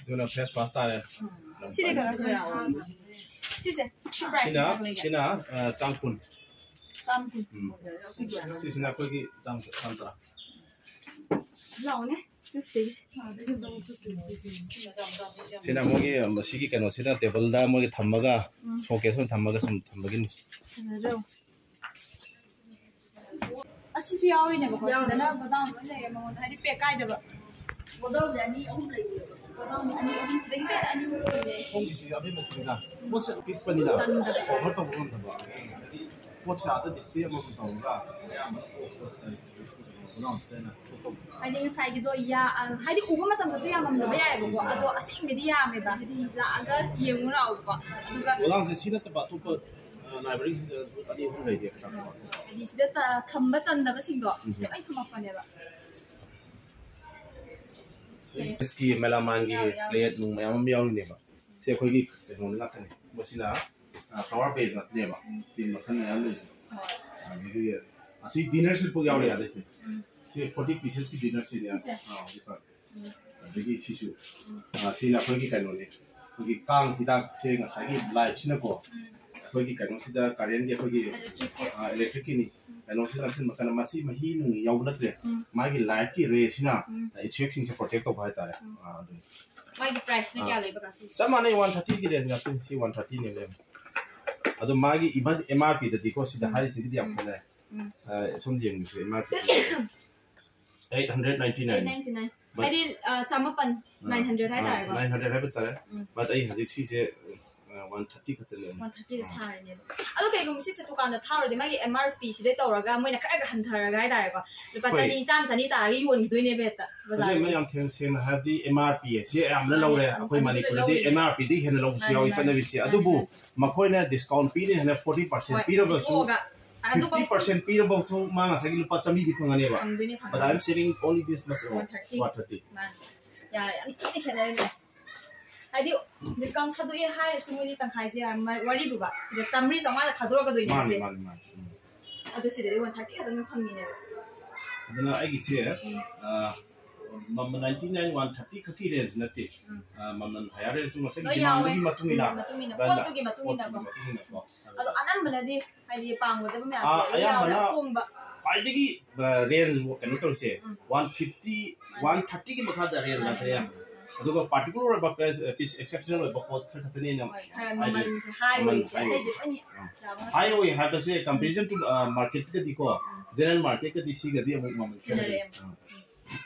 ꯑꯗꯨꯅ face mask ꯇꯥꯔꯦ꯫ ꯁꯤꯗꯤ ꯀꯩꯅꯣ ꯇꯧꯋꯦ꯫ ꯁꯤꯁꯦ, ꯁꯤ price ꯁꯤꯅ, ꯀꯌꯥ ꯂꯩꯒꯦ? ꯁꯤꯅ, ꯑ, ꯆꯥꯝ ꯀꯨꯟ꯫ ꯆꯥꯝ ꯀꯨꯟ꯫ ꯎꯝ꯫ ꯁꯤꯁꯤꯅ ꯑꯩꯈꯣꯏꯒꯤ ꯆꯥꯝ, ꯆꯥꯝ ꯇꯔꯥ꯫ ꯂꯥꯛꯑꯣꯅꯦ, ꯁꯤꯗꯒꯤꯁꯦ꯫ ꯁꯤꯅ ꯃꯣꯏꯒꯤ, ꯃꯁꯤꯒꯤ ꯀꯩꯅꯣꯁꯤꯅ tableꯗ ꯃꯣꯏꯒꯤ ꯊꯝꯃꯒ, ꯎꯝ꯫ Showcase ꯑꯣꯏꯅ ꯊꯝꯃꯒ ꯁꯨꯝ ꯊꯝꯕꯒꯤꯅꯤ꯫ ꯐꯖꯗ꯭ꯔꯣ? ꯑꯁꯤꯁꯨ ꯌꯥꯎꯔꯤꯅꯦꯕꯀꯣ, ꯌꯥꯎꯔꯤ꯫ ꯁꯤꯗꯅ godown ꯂꯣꯏ ꯂꯩꯔꯦ ꯃꯉꯣꯟꯗ, ꯍꯥꯏꯗꯤ pack ꯀꯥꯏꯗꯕ꯫ Godownꯁꯦ ꯑꯅꯤ ꯑꯍꯨꯝ ꯂꯩꯌꯦꯕ꯫ Godown ꯑꯅꯤ ꯑꯍꯨꯝ, ꯁꯤꯗꯒꯤ ꯁꯤꯗ ꯑꯅꯤ ꯑꯍꯨꯝ ꯂꯩꯔꯦ꯫ ꯁꯣꯝꯒꯤꯁꯤ ꯑꯕꯦꯝꯃ ꯁꯤꯗ ꯄꯣꯠꯁꯦ ꯑꯄꯤꯛꯄꯅꯤꯅ ꯆꯟꯗꯕ꯫ Cover ꯇꯧꯕ ꯉꯝꯗꯕ꯫ ꯍꯥꯏꯗꯤ ꯄꯣꯠꯁꯦ ꯑꯥꯗ ꯗꯤꯁꯄ꯭ꯂꯦ ꯑꯃꯃꯝ ꯇꯧꯔꯒ ꯑꯌꯥꯝꯕꯅ ꯀꯣꯛꯇ ꯒꯣꯗꯥꯎꯟꯁꯤꯗ ꯑꯣꯏꯅ ꯊꯣꯛꯄ꯫ ꯍꯥꯏꯗꯤ ꯉꯁꯥꯏꯒꯤꯗꯣ ꯌꯥ-, ꯑ, ꯍꯥꯏꯗꯤ ꯎꯕ ꯃꯇꯝꯗꯁꯨ ꯌꯥꯝꯃꯝꯗꯕ ꯌꯥꯏꯑꯕꯀꯣ, ꯑꯗꯣ ꯑꯁꯦꯡꯕꯗꯤ ꯌꯥꯝꯃꯦꯕ꯫ ꯍꯥꯏꯗꯤ ꯂꯥꯛꯑꯒ ꯌꯦꯡꯉꯨ ꯂꯥꯛꯑꯣꯕꯀꯣ꯫ ꯑꯗꯨꯒ ꯒꯣꯗꯥꯎꯟꯁꯦ ꯁꯤ ꯅꯠꯇꯕ ꯑꯇꯣꯞꯄ, ꯑ, ꯂꯥꯏꯕ꯭ꯔꯦꯔꯤꯁꯤꯗꯁꯨ ꯑꯅꯤ ꯑꯍꯨꯝ ꯂꯩꯔꯤ ꯑꯦꯛꯁꯇ꯭ꯔꯥ꯫ ꯍꯥꯏꯗꯤ ꯁꯤꯗ ꯆ-, ꯊꯝꯕ ꯆꯟꯗꯕꯁꯤꯡꯗꯣ ꯎꯝ꯫ ꯁꯤꯗ ꯂꯣꯏ ꯊꯝꯃꯛꯄꯅꯦꯕ꯫ ꯁꯤ ꯃꯦꯂꯥꯃꯥꯟꯒꯤ ꯌꯥꯎꯔꯤ, ꯌꯥꯎꯔꯤ꯫ ꯄ꯭ꯂꯦꯠ ꯅꯨꯡ ꯃꯌꯥꯝ ꯑꯃ ꯌꯥꯎꯔꯤꯅꯦꯕ꯫ ꯁꯤ ꯑꯩꯈꯣꯏꯒꯤ ꯀꯩꯅꯣꯅꯤ ꯉꯥꯛꯇꯅꯦ꯫ ꯃꯁꯤꯅ, ꯑ, ꯐ꯭ꯂꯥꯋꯔ ꯕꯦꯁ ꯉꯥꯛꯇꯅꯦꯕ꯫ ꯎꯝ꯫ ꯁꯤ ꯃꯈꯜ ꯃꯌꯥꯝ ꯂꯩꯔꯤꯁꯦ꯫ ꯍꯣꯏ꯫ ꯑꯗꯒꯤ ꯑꯁꯤ ꯗꯤꯅꯔ ꯁꯦꯠ ꯐꯥꯎ ꯌꯥꯎꯔꯤ ꯑꯥꯗꯩꯁꯦ꯫ ꯎꯝ꯫ ꯁꯤ ꯐꯣꯔꯇꯤ ꯄꯤꯁꯦꯁꯀꯤ ꯗꯤꯅꯔ ꯁꯦꯠꯅꯦ꯫ ꯁꯤꯁꯦ? ꯑꯥ, ꯍꯧꯖꯤꯛ ꯐꯔꯦ꯫ ꯎꯝ꯫ ꯑꯗꯒꯤ ꯁꯤꯁꯨ, ꯎꯝ꯫ ꯑ, ꯁꯤꯅ ꯑꯩꯈꯣꯏꯒꯤ ꯀꯩꯅꯣꯅꯦ, ꯑꯩꯈꯣꯏꯒꯤ ꯀꯥꯡ ꯍꯤꯗꯥꯛꯁꯦ ꯉꯁꯥꯏꯒꯤ ꯂꯥꯏꯠꯁꯤꯅꯀꯣ, ꯎꯝ꯫ ꯑꯩꯈꯣꯏꯒꯤ ꯀꯩꯅꯣꯁꯤꯗ ꯀꯔꯦꯟꯒꯤ ꯑꯩꯈꯣꯏꯒꯤ, ꯏꯂꯦꯛꯇ꯭ꯔꯤꯛꯀꯤ꯫ ꯑ, ꯏꯂꯦꯛꯇ꯭ꯔꯤꯛꯀꯤꯅꯤ, ꯎꯝ꯫ ꯀꯩꯅꯣꯁꯤꯗ ꯅꯞꯁꯤꯟꯕ ꯀꯥꯟꯗ ꯃꯁꯤ ꯃꯍꯤ ꯅꯨꯡ ꯌꯥꯎꯕ ꯅꯠꯇ꯭ꯔꯦ, ꯎꯝ꯫ ꯃꯥꯒꯤ ꯂꯥꯏꯠꯀꯤ ꯔꯦꯁꯤꯅ ꯎꯝ꯫ ꯏꯟꯁꯦꯛꯁꯤꯡꯁꯦ ꯄ꯭ꯔꯣꯇꯦꯛ ꯇꯧꯕ ꯍꯥꯏꯇꯥꯔꯦ꯫ ꯎꯝ꯫ ꯑ, ꯑꯗꯨꯅꯤ꯫ ꯃꯥꯒꯤ ꯄ꯭ꯔꯥꯏꯁꯅ ꯑ, ꯀꯌꯥ ꯂꯩꯕ ꯀꯥꯁꯤ? ꯆꯞ ꯃꯥꯟꯅꯩ, ꯋꯥꯟ ꯊꯥꯔꯇꯤꯒꯤ ꯔꯦꯟꯖ ꯉꯥꯛꯇꯅꯤ꯫ ꯁꯤ ꯋꯥꯟ ꯊꯥꯔꯇꯤꯅꯦ ꯂꯩꯔꯝꯃꯦ꯫ ꯑꯗꯣ ꯃꯥꯒꯤ ꯏꯚꯟ ꯑꯦꯝ ꯑꯥꯔ ꯄꯤꯗꯗꯤꯀꯣ, ꯁꯤꯗ ꯎꯝ꯫ ꯍꯥꯏꯔꯤꯁꯤꯒꯤꯗꯤ ꯌꯥꯝ ꯎꯝ꯫ ꯈꯦꯠꯅꯔꯦ꯫ ꯎꯝ꯫ ꯑ, ꯁꯣꯝꯗ ꯌꯦꯡꯕꯤꯁꯦ, M R P eight hundred ninety nine. Eight ninety nine. But ꯍꯥꯏꯗꯤ, ꯑ, ꯆꯃꯥꯄꯟ, ꯑ, ꯅꯥꯏꯟ ꯍꯟꯗ꯭ꯔꯦꯠ ꯍꯥꯏꯇꯥꯔꯦꯀꯣ꯫ ꯅꯥꯏꯟ ꯍꯟꯗ꯭ꯔꯦꯠ ꯍꯥꯏꯕ ꯇꯥꯔꯦ꯫ ꯎꯝ꯫ But ꯑꯩ ꯍꯧꯖꯤꯛ ꯁꯤꯁꯦ, ꯑ, ꯋꯥꯟ ꯊꯥꯔꯇꯤ ꯈꯛꯇꯅꯦ꯫ ꯋꯥꯟ ꯊꯥꯔꯇꯤꯗ ꯑ꯫ ꯁꯥꯔꯤꯅꯦꯕ꯫ ꯑꯗꯣ ꯀꯩꯒꯨꯝꯕ ꯁꯤꯁꯦ ꯗꯨꯀꯥꯟꯗ ꯊꯥꯔꯨꯔꯗꯤ ꯃꯥꯒꯤ ꯑꯦꯝ ꯑꯥꯔ ꯄꯤ ꯁꯤꯗꯩ ꯇꯧꯔꯒ ꯃꯣꯏꯅ ꯈꯔꯒ ꯍꯟꯊꯔꯒ ꯍꯥꯏꯇꯥꯔꯦꯀꯣ, ꯂꯨꯄꯥ ꯍꯣꯏ꯫ ꯆꯅꯤ, ꯆꯥꯝ ꯆꯅꯤ ꯇꯥꯔꯒ ꯌꯣꯟꯈꯤꯗꯣꯏꯅꯦꯕ ꯍꯦꯛꯇ ꯑꯗꯨꯅ ꯕꯖꯥꯔꯗꯗꯤ꯫ ꯌꯥꯝ ꯊꯦꯡ-, ꯁꯦꯡꯅ ꯍꯥꯏꯔꯗꯤ ꯑꯦꯝ ꯑꯥꯔ ꯄꯤ ꯑꯁꯤ ꯑꯌꯥꯝꯕꯅ ꯃꯥꯅꯦ, ꯂꯧꯔꯦ꯫ ꯑꯗꯨꯗꯤ ꯑꯩꯈꯣꯏ ꯂꯧꯔꯦ꯫ ꯃꯅꯤꯄꯨꯔꯗꯗꯤ ꯑꯦꯝ ꯑꯥꯔ ꯄꯤꯗꯒꯤ ꯍꯦꯟꯅ ꯂꯧꯕꯁꯨ ꯃꯥꯅꯦ, ꯌꯥꯎꯏ ꯃꯥꯅꯦ꯫ ꯆꯠꯅꯕꯤꯁꯦ꯫ ꯃꯥꯅꯦ, ꯑꯗꯨꯕꯨ ꯃꯥꯅꯦ꯫ ꯃꯈꯣꯏꯅ ꯗꯤꯁꯀꯥꯎꯟ ꯄꯤꯅꯤ ꯍꯥꯏꯅ ꯐꯣꯔꯇꯤ ꯄꯥꯔꯁꯦꯟ ꯍꯣꯏ, ꯄꯤꯔꯒꯁꯨ, ꯄꯤꯊꯣꯛꯑꯒ ꯑꯗꯨꯐꯥꯎꯁꯨ ꯐꯤꯐꯇꯤ ꯄꯥꯔꯁꯦꯟ ꯄꯤꯔꯐꯥꯎꯁꯨ ꯃꯥ ꯉꯁꯥꯏꯒꯤ ꯂꯨꯄꯥ ꯆꯥꯝꯃꯔꯤꯗꯤ ꯐꯪꯒꯅꯦꯕ꯫ ꯐꯪꯗꯣꯏꯅꯦ, ꯐꯪꯗꯣꯏꯅꯦ꯫ But I am selling only this much, one thirty. One thirty. ꯃꯥꯅꯦ꯫ ꯌꯥꯔꯦ, ꯌꯥꯝ ꯊꯤꯅ ꯈꯦꯠꯅꯔꯦꯅꯦ꯫ ꯍꯥꯏꯗꯤ ꯗꯤꯁꯀꯥꯎꯟ ꯊꯥꯗꯣꯛꯑꯦ ꯍꯥꯏꯔꯁꯨ ꯃꯣꯏꯗꯤ ꯇꯪꯈꯥꯏꯁꯦ ꯌꯥꯝ ꯃ-, ꯋꯥꯔꯤꯕꯨꯕ꯫ ꯁꯤꯗ ꯆꯥꯝꯃꯔꯤ ꯆꯥꯝꯃꯉꯥꯗ ꯊꯥꯗꯣꯔꯛꯀꯗꯣꯏꯅꯦ ꯃꯥꯅꯦ, ꯁꯤꯁꯦ꯫ ꯃꯥꯅꯦ, ꯃꯥꯅꯦ꯫ ꯎꯝ꯫ ꯑꯗꯨ ꯁꯤꯗꯗꯤ ꯋꯥꯟ ꯊꯥꯔꯇꯤ ꯈꯛꯇꯪ ꯐꯪꯉꯤꯅꯦꯕ꯫ ꯑꯗꯨꯅ ꯑꯩꯒꯤꯁꯦ, ꯎꯝ꯫ ꯑ, ꯃꯃꯜ ꯅꯥꯏꯟꯇꯤ ꯅꯥꯏꯟ, ꯋꯥꯟ ꯊꯥꯔꯇꯤ ꯈꯛꯀꯤ ꯔꯦꯟꯖ ꯅꯠꯇꯦ꯫ ꯎꯝ꯫ ꯑ, ꯃꯃꯜ ꯍꯥꯏꯌꯔ ꯔꯦꯟꯖꯁꯨ ꯉꯁꯥꯏꯒꯤ ꯂꯣꯏ ꯌꯥꯎꯋꯦ꯫ ꯗꯤꯃꯥꯟꯗꯨꯒꯤ ꯃꯇꯨꯡ ꯏꯟꯅ ꯎꯝ, ꯃꯇꯨꯡ ꯏꯟꯅ, ꯕ꯭ꯔꯥꯟꯗ ꯄꯣꯠꯇꯨꯒꯤ ꯃꯇꯨꯡ ꯏꯟꯅꯀꯣ꯫ ꯄꯣꯠꯇꯨꯒꯤ ꯃꯇꯨꯡ ꯏꯟꯅꯀꯣ꯫ ꯑꯗꯣ ꯑꯅꯝꯕꯅꯗꯤ ꯍꯥꯏꯗꯤ ꯄꯥꯝꯒꯗꯕ ꯃꯌꯥꯝꯁꯦ ꯑꯥ, ꯂꯣꯏ ꯌꯥꯎꯔꯦ, ꯑꯌꯥꯝꯕꯅ ꯑꯍꯣꯡꯕ꯫ ꯈ꯭ꯋꯥꯏꯗꯒꯤ, ꯑ, ꯔꯦꯟꯖ ꯀꯩꯅꯣ ꯇꯧꯔꯤꯁꯦ, ꯎꯝ꯫ ꯋꯥꯟ ꯐꯤꯐꯇꯤ, ꯃꯥꯅꯦ꯫ ꯋꯥꯟ ꯊꯥꯔꯇꯤꯒꯤ ꯃꯈꯥꯗ ꯔꯦꯟꯖ ꯃꯥꯅꯦ, ꯉꯥꯛꯇꯅꯦ ꯃꯥꯅꯦ, ꯑꯌꯥꯝꯕ꯫ ꯃꯥꯅꯦ꯫ ꯑꯗꯨꯒ ꯄꯥꯔꯇꯤꯀꯨꯂꯔ ꯑꯣꯏꯕ ꯄꯤꯁ, ꯄꯤꯁ ꯑꯦꯛꯁꯦꯞꯁꯅꯦꯜ ꯑꯣꯏꯕ ꯄꯣꯠ ꯈꯔ ꯈꯛꯇꯅꯦ ꯑꯩꯅ ꯍꯣꯏ, ꯈꯔ ꯍꯥꯏꯁꯦ꯫ ꯃꯃꯜꯁꯦ ꯍꯥꯏ ꯃꯃꯜ ꯑꯣꯏꯔꯤꯁꯦ, ꯍꯥꯏ ꯑꯇꯩꯗꯤ ꯑꯣꯏꯕ꯫ ꯂꯣꯏꯅ ꯎꯝ꯫ ꯆꯥꯕ ꯉꯥꯛꯇ꯫ ꯍꯥꯏ ꯑꯣꯏ ꯍꯥꯏꯕꯁꯦ, ꯀꯝꯄꯦꯔꯤꯖꯟ ꯇꯨ, ꯑ, ꯃꯥꯔꯀꯦꯠꯇꯒꯗꯤꯀꯣ, ꯎꯝ꯫ ꯖꯦꯅꯔꯦꯜ ꯃꯥꯔꯀꯦꯠꯀꯗꯤ ꯁꯤꯒꯗꯤ ꯑꯃꯨꯛ ꯃꯃꯜ ꯈꯦꯠꯅꯔꯦ꯫ ꯈꯦꯠꯅꯔꯦ꯫ ꯎꯝ꯫ ꯎꯝ꯫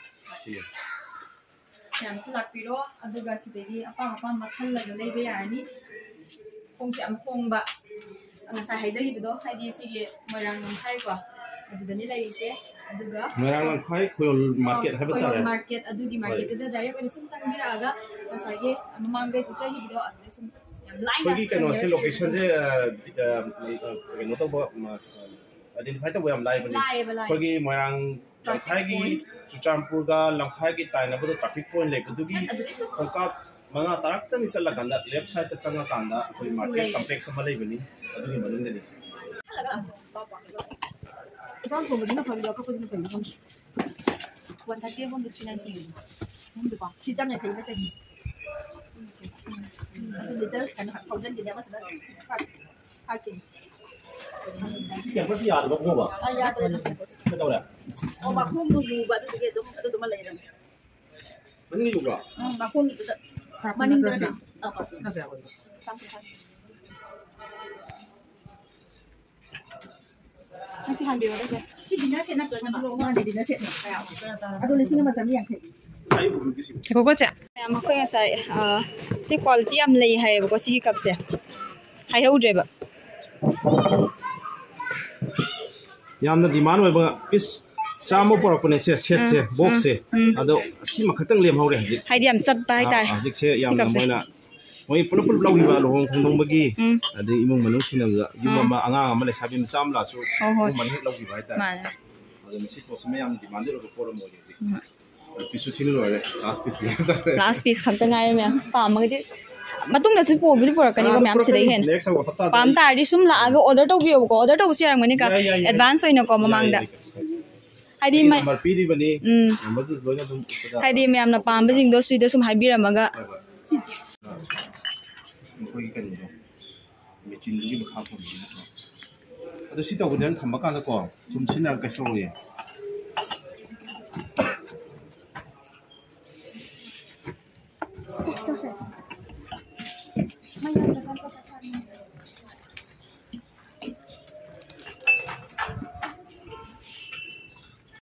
ꯁꯤ꯫ ꯃꯌꯥꯝꯁꯨ ꯂꯥꯛꯄꯤꯔꯣ, ꯑꯗꯨꯒ ꯁꯤꯗꯒꯤ ꯑꯄꯥꯝ ꯑꯄꯥꯝꯕ ꯈꯜꯂꯒ ꯂꯩꯕ ꯌꯥꯔꯅꯤ꯫ ꯈꯣꯡꯁꯦ ꯌꯥꯝ ꯍꯣꯡꯕ꯫ ꯉꯁꯥꯏ ꯍꯥꯏꯖꯈꯤꯕꯗꯣ, ꯍꯥꯏꯗꯤ ꯁꯤꯒꯤ ꯃꯣꯏꯔꯥꯡ ꯂꯝꯈꯥꯏꯀꯣ, ꯑꯗꯨꯗꯅꯤ ꯂꯩꯔꯤꯁꯦ꯫ ꯑꯗꯨꯒ ꯃꯣꯏꯔꯥꯡ ꯂꯝꯈꯥꯏ ꯈꯣꯌꯣꯜ ꯃꯥꯔꯀꯦꯠ ꯍꯥꯏꯕ ꯈꯣꯌꯣꯜ ꯇꯥꯔꯦ꯫ ꯃꯥꯔꯀꯦꯠ ꯑꯗꯨꯒꯤ ꯍꯣꯏ꯫ ꯃꯥꯔꯀꯦꯠꯇꯨꯗ ꯗꯥꯏꯔꯦꯛ ꯑꯣꯏꯅ ꯁꯨꯝ ꯆꯪꯕꯤꯔꯛꯑꯒ ꯉꯁꯥꯏꯒꯤ ꯃꯃꯥꯡꯗ ꯎꯠꯆꯈꯤꯕꯗꯣ ꯑꯗꯨꯗ ꯁꯨꯝ ꯌꯥꯝ ꯂꯥꯏꯅ ꯑꯩꯈꯣꯏꯒꯤ ꯀꯩꯅꯣꯁꯦ, ꯐꯪꯕ ꯂꯣꯀꯦꯁꯟꯁꯦ, ꯑ, ꯑ, ꯀꯩꯅꯣ ꯇꯧꯕ, ꯑ, ꯑꯥꯏꯗꯦꯟꯇꯤꯐꯥꯏ ꯇꯧꯕ ꯌꯥꯝ ꯂꯥꯏꯕꯅꯤ꯫ ꯂꯥꯏꯌꯦꯕ, ꯂꯥꯏꯌꯦꯕ꯫ ꯑꯩꯈꯣꯏꯒꯤ ꯃꯣꯏꯔꯥꯡ ꯇ꯭ꯔꯥꯐꯤꯛ ꯂꯝꯈꯥꯏꯒꯤ ꯄꯣꯏꯟꯠ꯫ ꯆꯨꯔꯆꯥꯟꯄꯨꯔꯒ ꯂꯝꯈꯥꯏꯒꯤ ꯇꯥꯏꯅꯕꯗꯣ ꯇ꯭ꯔꯥꯐꯤꯛ ꯄꯣꯏꯟꯠ ꯂꯩꯕꯗꯨꯒꯤ ꯑꯗꯨꯗꯤ ꯁꯨꯝ ꯈꯣꯡꯀꯥꯞ ꯃꯉꯥ ꯇꯔꯥ ꯈꯛꯇꯅꯤ ꯆꯠꯂꯀꯥꯟꯗ ꯂꯦꯐ ꯁꯥꯏꯗꯇ ꯆꯪꯉꯀꯥꯟꯗ ꯑꯩꯈꯣꯏ ꯁꯨꯝ ꯃꯥꯔꯀꯦꯠ ꯂꯩꯔꯦ꯫ ꯀꯝꯄ꯭ꯂꯦꯛꯁ ꯑꯃ ꯂꯩꯕꯅꯤ, ꯑꯗꯨꯒꯤ ꯃꯅꯨꯡꯗꯅꯤ꯫ ꯈꯜꯂꯒ ꯏꯟꯖꯥꯡ ꯊꯣꯡꯕꯗꯨꯅ ꯐꯔꯤꯔꯣ, ꯑꯀꯛꯄꯗꯨꯅ ꯐꯔꯤꯔꯣ ꯈꯪꯗꯦ꯫ ꯋꯥꯟ ꯊꯥꯔꯇꯤ ꯑꯍꯨꯝꯗ ꯊ꯭ꯔꯤ ꯅꯥꯏꯟꯇꯤ ꯑꯍꯨꯝꯗꯨꯀꯣ꯫ ꯁꯤ ꯆꯥꯝ ꯌꯥꯡꯈꯩ ꯅꯠꯇ꯭ꯔꯗꯤ꯫ ꯑꯗꯨ ꯂꯤꯇꯔ ꯀꯩꯅꯣ ꯊꯥꯎꯖꯟꯒꯤꯅꯦ ꯑꯃꯁꯤꯅ ꯐꯥꯏꯚ ꯀꯦ ꯖꯤ꯫ ꯁꯤ ꯀꯦꯝꯄꯁ ꯌꯥꯗꯕ ꯄꯨꯊꯣꯛꯑꯕ? ꯑ, ꯌꯥꯗ꯭ꯔꯦ ꯑꯗꯨꯁꯨ꯫ ꯀꯩꯗꯧꯔꯦ? ꯑꯣ, ꯃꯈꯣꯡꯗꯣ ꯌꯨꯕ ꯑꯗꯨꯗꯨꯒꯤ ꯑꯗꯨꯝ ꯑꯗꯨꯗꯨꯃ ꯂꯩꯔꯝꯃꯦ꯫ ꯃꯅꯤꯡꯗ ꯌꯨꯕ꯭ꯔꯣ? ꯎꯝ, ꯃꯈꯣꯡꯒꯤꯗꯨꯗ꯫ ꯃꯅꯤꯡꯗ ꯅꯠꯇꯦ꯫ ꯑ, ꯑ꯫ ꯆꯥꯝ ꯀꯨꯟꯊ꯭ꯔꯥ꯫ ꯅꯪ ꯁꯤ ꯍꯥꯟꯕꯤꯔꯣ, ꯁꯦ꯫ ꯁꯤ ꯗꯤꯅꯔ ꯁꯦꯠ ꯅꯠꯇ꯭ꯔꯣ, ꯏꯅꯝꯃ? ꯃꯥꯅꯦ, ꯗꯤꯅꯔ ꯁꯦꯠꯅꯦ꯫ ꯑꯗꯣ ꯂꯤꯁꯤꯡ ꯑꯃ ꯆꯥꯝꯃꯔꯤ ꯌꯥꯡꯈꯩ꯫ ꯉꯥꯏꯈꯣꯀꯣ, ꯆꯦ꯫ ꯃꯌꯥꯝ, ꯑꯩꯈꯣꯏ ꯉꯁꯥꯏ, ꯑ, ꯁꯤ ꯀ꯭ꯋꯥꯂꯤꯇꯤ ꯌꯥꯝ ꯂꯩ ꯍꯥꯏꯌꯦꯕꯀꯣ, ꯁꯤꯒꯤ ꯀꯞꯁꯦ꯫ ꯍꯥꯏꯍꯧꯗ꯭ꯔꯦꯕ꯫ ꯌꯥꯝꯅ ꯗꯤꯃꯥꯟ ꯑꯣꯏꯕ ꯄꯤꯁ ꯆꯥꯝꯃ ꯄꯨꯔꯛꯄꯅꯦ ꯁꯦ, ꯁꯦꯠꯁꯦ, ꯎꯝ, ꯕꯣꯛꯁꯁꯦ꯫ ꯎꯝ, ꯎꯝ꯫ ꯑꯗꯣ ꯑꯁꯤꯃꯈꯛꯇꯪ ꯂꯦꯝꯍꯧꯔꯦ ꯍꯧꯖꯤꯛ꯫ ꯍꯥꯏꯗꯤ ꯌꯥꯝ ꯆꯠꯄ ꯍꯥꯏꯇꯥꯔꯦ꯫ ꯑꯥ, ꯍꯧꯖꯤꯛꯁꯦ ꯁꯤ ꯌꯥꯝꯅ ꯀꯞꯁꯦ꯫ ꯃꯣꯏꯅ, ꯃꯣꯏ ꯄꯨꯂꯞ ꯄꯨꯂꯞ ꯂꯧꯈꯤꯕ ꯂꯨꯍꯣꯡ ꯈꯣꯡꯗꯣꯡꯕꯒꯤ, ꯎꯝ꯫ ꯑꯗꯩ ꯏꯃꯨꯡ ꯃꯅꯨꯡ ꯁꯤꯟꯅꯕꯗ ꯌꯨꯝ ꯎꯝ꯫ ꯑꯃ, ꯑꯉꯥꯡ ꯑꯃ, ꯂꯩꯁꯥꯕꯤ ꯃꯆꯥ ꯑꯃ ꯂꯥꯛꯑꯁꯨ ꯍꯣꯏ, ꯍꯣꯏ꯫ ꯑꯗꯨꯝꯕꯅ ꯍꯦꯛ ꯂꯧꯈꯤꯕ ꯍꯥꯏꯇꯥꯔꯦ꯫ ꯃꯥꯅꯦ꯫ ꯑꯗꯣ ꯃꯁꯤ ꯄꯣꯠꯁꯤ ꯃꯌꯥꯝꯅ ꯗꯤꯃꯥꯟ ꯂꯩꯔꯕ ꯄꯣꯠ ꯑꯃ ꯑꯣꯏꯔꯦ ꯍꯧꯖꯤꯛ꯫ ꯎꯝ꯫ ꯄꯤꯁꯁꯨ ꯁꯤꯅ ꯂꯣꯏꯔꯦ꯫ ꯂꯥꯁ ꯄꯤꯁ ꯂꯦꯝꯍꯧꯔꯦ꯫ ꯂꯥꯁ ꯄꯤꯁ ꯈꯛꯇ ꯉꯥꯏꯔꯦ ꯃꯌꯥꯝ꯫ ꯄꯥꯝꯃꯒꯗꯤ ꯃꯇꯨꯡꯗꯁꯨ ꯄꯨꯕꯨꯗꯤ ꯄꯨꯔꯛꯀꯅꯤꯀꯣ ꯑꯥ, ꯃꯌꯥꯝ ꯁꯤꯗꯩ ꯄꯨꯔꯛꯀꯅꯤ꯫ ꯍꯦꯟꯅ꯫ ꯅꯦꯛꯁ ꯇꯧꯕ ꯍꯞꯇꯥꯗ ꯄꯥꯝ ꯑꯩ ꯇꯥꯔꯗꯤ ꯁꯨꯝ ꯂꯥꯛꯑꯒ ꯑꯣꯔꯗꯔ ꯇꯧꯕꯤꯌꯣꯕꯀꯣ꯫ ꯑꯣꯔꯗꯔ ꯇꯧꯕꯁꯨ ꯌꯥꯔꯝꯒꯅꯤꯀꯣ꯫ ꯌꯥꯏ, ꯌꯥꯏ, ꯌꯥꯏ꯫ ꯑꯦꯗꯚꯥꯟꯁ ꯑꯣꯏꯅꯀꯣ ꯌꯥꯏ, ꯃꯃꯥꯡꯗ꯫ ꯌꯥꯏ, ꯌꯥꯏ꯫ ꯍꯥꯏꯗꯤ ꯑꯩꯒꯤ ꯃ-, ꯅꯝꯕꯔ ꯄꯤꯔꯤꯕꯅꯤ꯫ ꯎꯝ꯫ ꯅꯝꯕꯔꯗꯨ ꯂꯣꯏꯅ ꯑꯗꯨꯝ ꯁꯤꯗ ꯍꯥꯏꯗꯤ ꯃꯌꯥꯝꯅ ꯄꯥꯝꯕꯁꯤꯡꯗꯣ ꯁꯤꯗ ꯁꯨꯝ ꯍꯥꯏꯕꯤꯔꯝꯃꯒ꯫ ꯍꯣꯏ, ꯍꯣꯏ꯫ ꯑꯥ, ꯃꯈꯣꯏꯒꯤ ꯀꯩꯅꯣꯗꯣ, ꯃꯦꯆꯤꯟꯗꯨꯒꯤ ꯃꯈꯥ ꯄꯣꯟꯕꯅꯤꯅꯀꯣ꯫ ꯑꯗꯨ ꯁꯤ ꯇꯧꯕꯗꯤ ꯅꯪ ꯊꯝꯕ ꯀꯥꯟꯗꯀꯣ, ꯁꯨꯝ ꯁꯤꯖꯤꯟꯅꯔꯒ ꯀꯩꯁꯨ ꯇꯧꯔꯣꯏꯌꯦ꯫